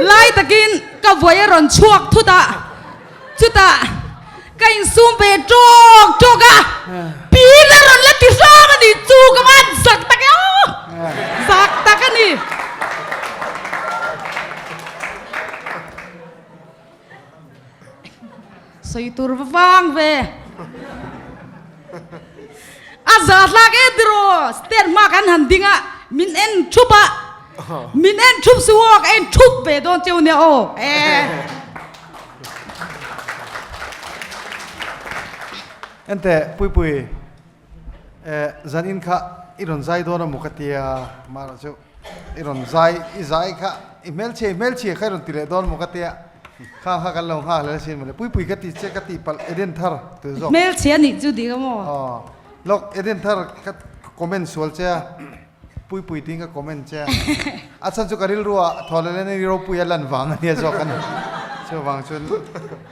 lai takin ka vawi a rawn chhuak thut a. Chutah ka insum ve ṭawk ṭawk a, Pin a rawn la ti hram a ni, chu ka van zak tak e aw, zak tak a ni. Sawi tur va vang ve. A za hlak e tiraw, state hma kan han ding a, min en thup a, min en thup su aw, ka en thup ve dawn cheu nia aw, eh. Ente Puipui, eh, zan in kha i rawn zai dawn a maw ka tia, mahra chu i rawn zai, i zai kha i hmelchhe i hmelchhe kha i rawn ti leh dawn maw ka tia, kha kha kan lo nghak hlel asin mawle, Puipui ka ti che ka tih palh Eden thar tu zawk. Hmelchhe a nih chu dik a maw? Aw, lawk Eden thar ka comment sual che a. Puipui tiin ka comment che a, a chhan chu ka rilru ah thaw leh len ropui a lan vang a nia zawk a ni. Chuvang chuan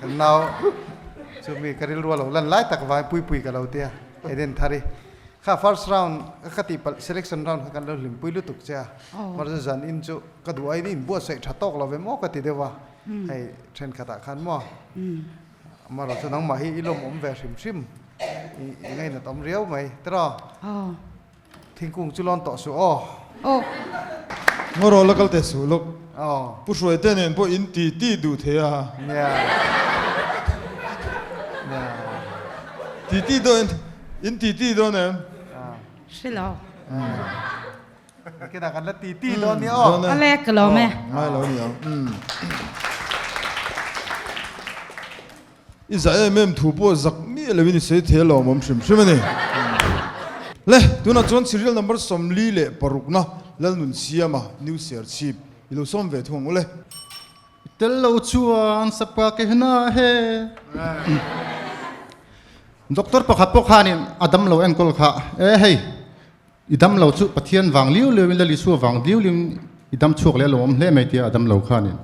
kan nau chu mi ka rilru a lo lan lai tak vangin Puipui ka lo tia Eden thar i. Kha first round ka tih palh selection round kha kan lo hlimpui lutuk che a, mahse zan in chu ka duh aiin i inbuatsaih tha tawk lo ve maw ka ti deuh a, hei thenkhatah khan maw amaherawhchu chu nangmah hi i lawmawm ve hrim hrim i ngainat awm riau mai tiraw. Thingkung chu lawn tawh suh aw. Aw. Ngaw la kal teh suh lawk. Aw. Pu Hruai te nen pawh in ti ti duh thei a. Nia. Nia. Ti ti dawn in ti ti dawn em? Hre lo. Kena kan la ti ti dawn nia aw. A lek ka lawm e. Ngai lo nia. I za em em thu pawh zak miah loin i sawi thei alawm awm hrim hrim a ni. Le, tunah chuan serial number 46na Lalnunsiama New Serchhip i lo sawm ve thung ang u le. Tel lo chuan sapka ke hna he. Doctor pakhat pawh khanin a damlo enkawl kha e hei i damlo chu Pathian vang liu liu in Lal Isua vang liu liu in i dam chhuak leh a lawmawm hle mai tia a damlo khanin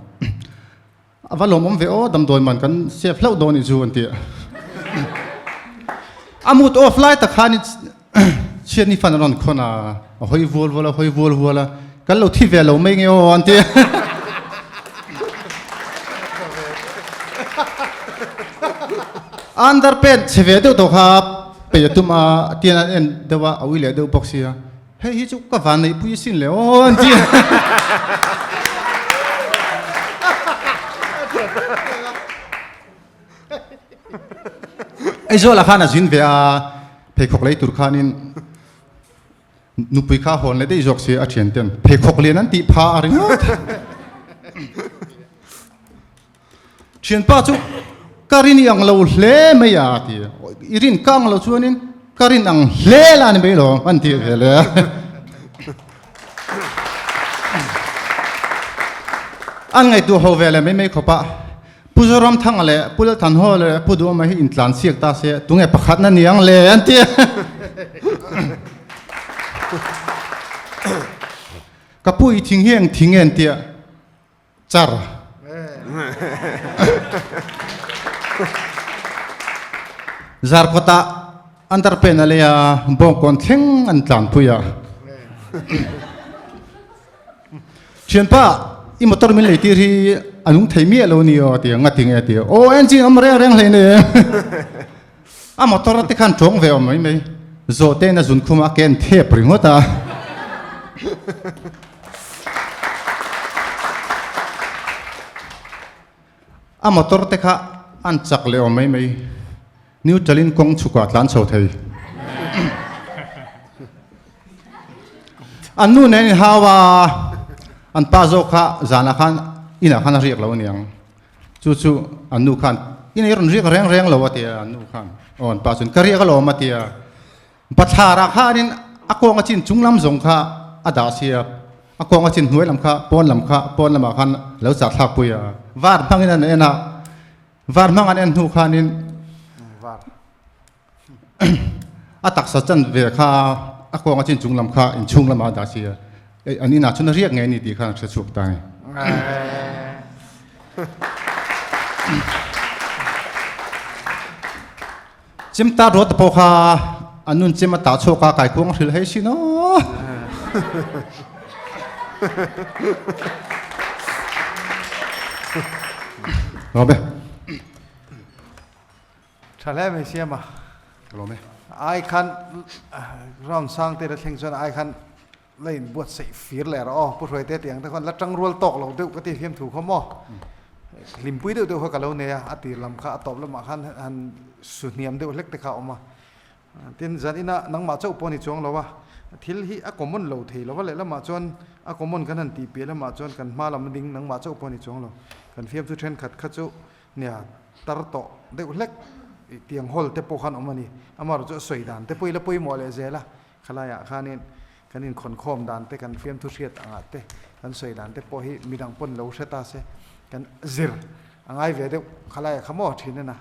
A va lawmawm ve aw, damdawi man kan save hlauh dawn i chu an ti a. A mood off lai tak khan chhiatni fan a rawn khawn a, a hawi vual vual a, hawi vual vual a, kan lo thi ve lo mai nge aw an ti a. Underpant chhe ve deuh tawh kha pei a tum a, tian an en deuh a, a ui leh deuh bawk sia. Hei hi chu ka van neihpui asin le aw an ti a. Aizawl-ah khan a zin ve a, pheikhawk lei tur khanin nupui kha a hawn leh daih zawk si a thianten pheikhawk lian an tih pha a ringawt. Thianpa chu ka rin i ang lo hle mai a ti a, i rin ka ang lo chuanin ka rin ang hle la ni mai lo an ti ve le a. An ngaihtuah ho ve leh mai mai khawp a, Pu Zoramthanga leh Pu Lalthanhaw leh Pu Duhawma hi intlan chhiak ta se tunge pakhatna ni ang le an ti a. Ka pu i thing hi eng thing nge an ti a. Char. Zarkawtah underpant a lei a, bawngkawn thleng an tlanpui a. Thianpa, i motor min lei tir hi a nung thei miah lo ni aw a ti a, ngati nge a ti a, aw engine awm reng reng hlei nei e. A motor te khan tawng ve awm mai mai. Zawhte in a zun khum a, a ke an thep ringawt a. A motor te kha an chak leh awm mai mai. Neutral in kawng chhukah a tlan chho thei. An nu nen in hau a. An pa zawk kha zanah khan inah khan a riak lo aniang. Chu chu an nu khan in ei rawn riak reng reng lo a ti a, an nu khan aw an pa chuan ka riak alawm a ti a. Bathlarah khanin a kawng a chin chung lam zawng kha a dah si a, a kawng a chin hnuai lam kha pawn lam kha pawn lamah khan a lo chah thlak pui a. Var hmangin an en a, var hmang an en hnu khanin a taksa chan ve kha a kawng a chin chung lam kha inchhung lamah a dah si a, an inah chuan a riak ngei a ni tih khan a hre chhuak ta a ni. Chimta ruat te pawh kha an nun chim a tah chhuak a kai khuang a hrilh hei sin aw. Lawm e. Tha hle mai siam a. Lawm e. Ai khan round sang te la thleng chuan ai khan la in buatsaih fir leh rawh aw. Pu Hruai te tiang te khuan la tang rual tawk lo deuh ka ti hiam thu khaw maw. Hlimpui deuh deuh kha ka lo nei a, a tir lam kha a tawp lamah khan han su hniam deuh hlek te kha a awm a. Tin, zan ina nangmah chauh pawh a ni chuang lo a, thil hi a common lo thei lo va, lehlamah chuan a common kan han tih piah lamah chuan kan hma lam ding nangmah chauh pawh a ni chuang lo. Kan fiamthu thenkhat kha chu nia tar tawh deuh hlek tiang hall te pawh khan awm a ni. Amaherawhchu chu a sawi dan te pawh ila pawimawh leh zel a, khalaiah khanin kan inkhawnkhawm dan te, kan fiamthu hriat angah te, kan sawi dan te pawh hi midang pawn lo hre ta se kan zir a ngai ve deuh khalaiah kha maw thin a na.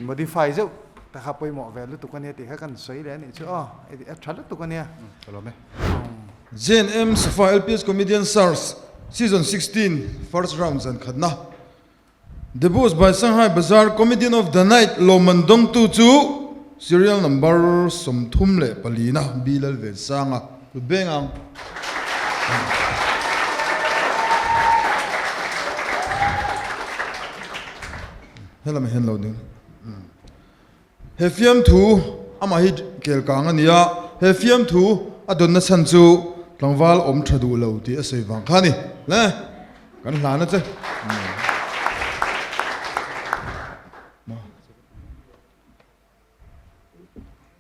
Modify zeuh ta kha pawimawh ve lutuk a nia tih kha kan sawi leh a nih chu aw, a tha lutuk a nia. Ka lawm e. JNM Sofa LPS Comedian Search Season 16 First Round zan khatna Debut by Shanghai Bazaar Comedian of the Night lawmman dawngtu chu Serial Number 34 na B Lalvensanga kut beng ang. Helamah hian lo ding. He fiamthu amah hi kel kang a ni a, he fiamthu a dawnna chhan chu tlangval awm tha duh lo tih a sawi vang kha a ni. Le, kan hlan a che.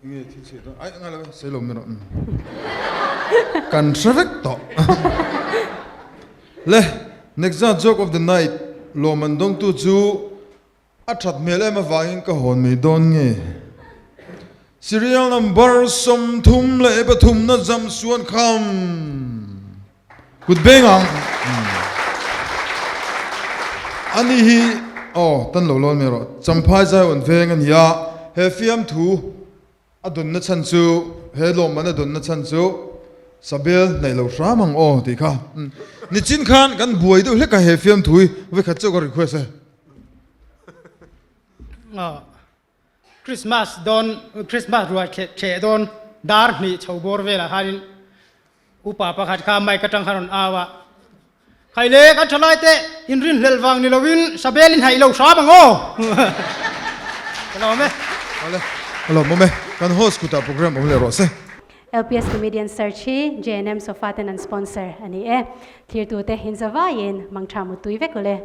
Nge thil chhiat dawn? Ai, ngai lo e, sawi lo mai rawh. Kan hre vek tawh. Le, next zan joke of the night lawmman dawngtu chu a that hmel em avangin ka hawn mai dawn nge? Serial number 33 na jam suan kham. Kut beng ang. Ani hi aw tan lo lawn mai rawh. Champhai Zion veng a ni a, he fiamthu a dawnna chhan chu, he lawmman a dawnna chhan chu Sabel hnaih lo hram ang aw tih kha. Nichin khan kan buai deuh hlek a he fiamthu hi vawikhat chauh ka request e. Christmas dawn Christmas ruai thleh thleh dawn dar hnih chho bawr velah khanin upa pakhat kha mic atang khan rawn au a, Khai le kan tha lai teh inrin hlelh vang ni lovin Sabel in haih lo hram ang aw. Ka lawm e. Awle, ka lawm awm e. Kan host kutah program awm leh rawh se. LPS Comedian Search hi JNM Sofa ten an sponsor a ni e. Thirtute hinzavaiin mangtha mutui vek ule.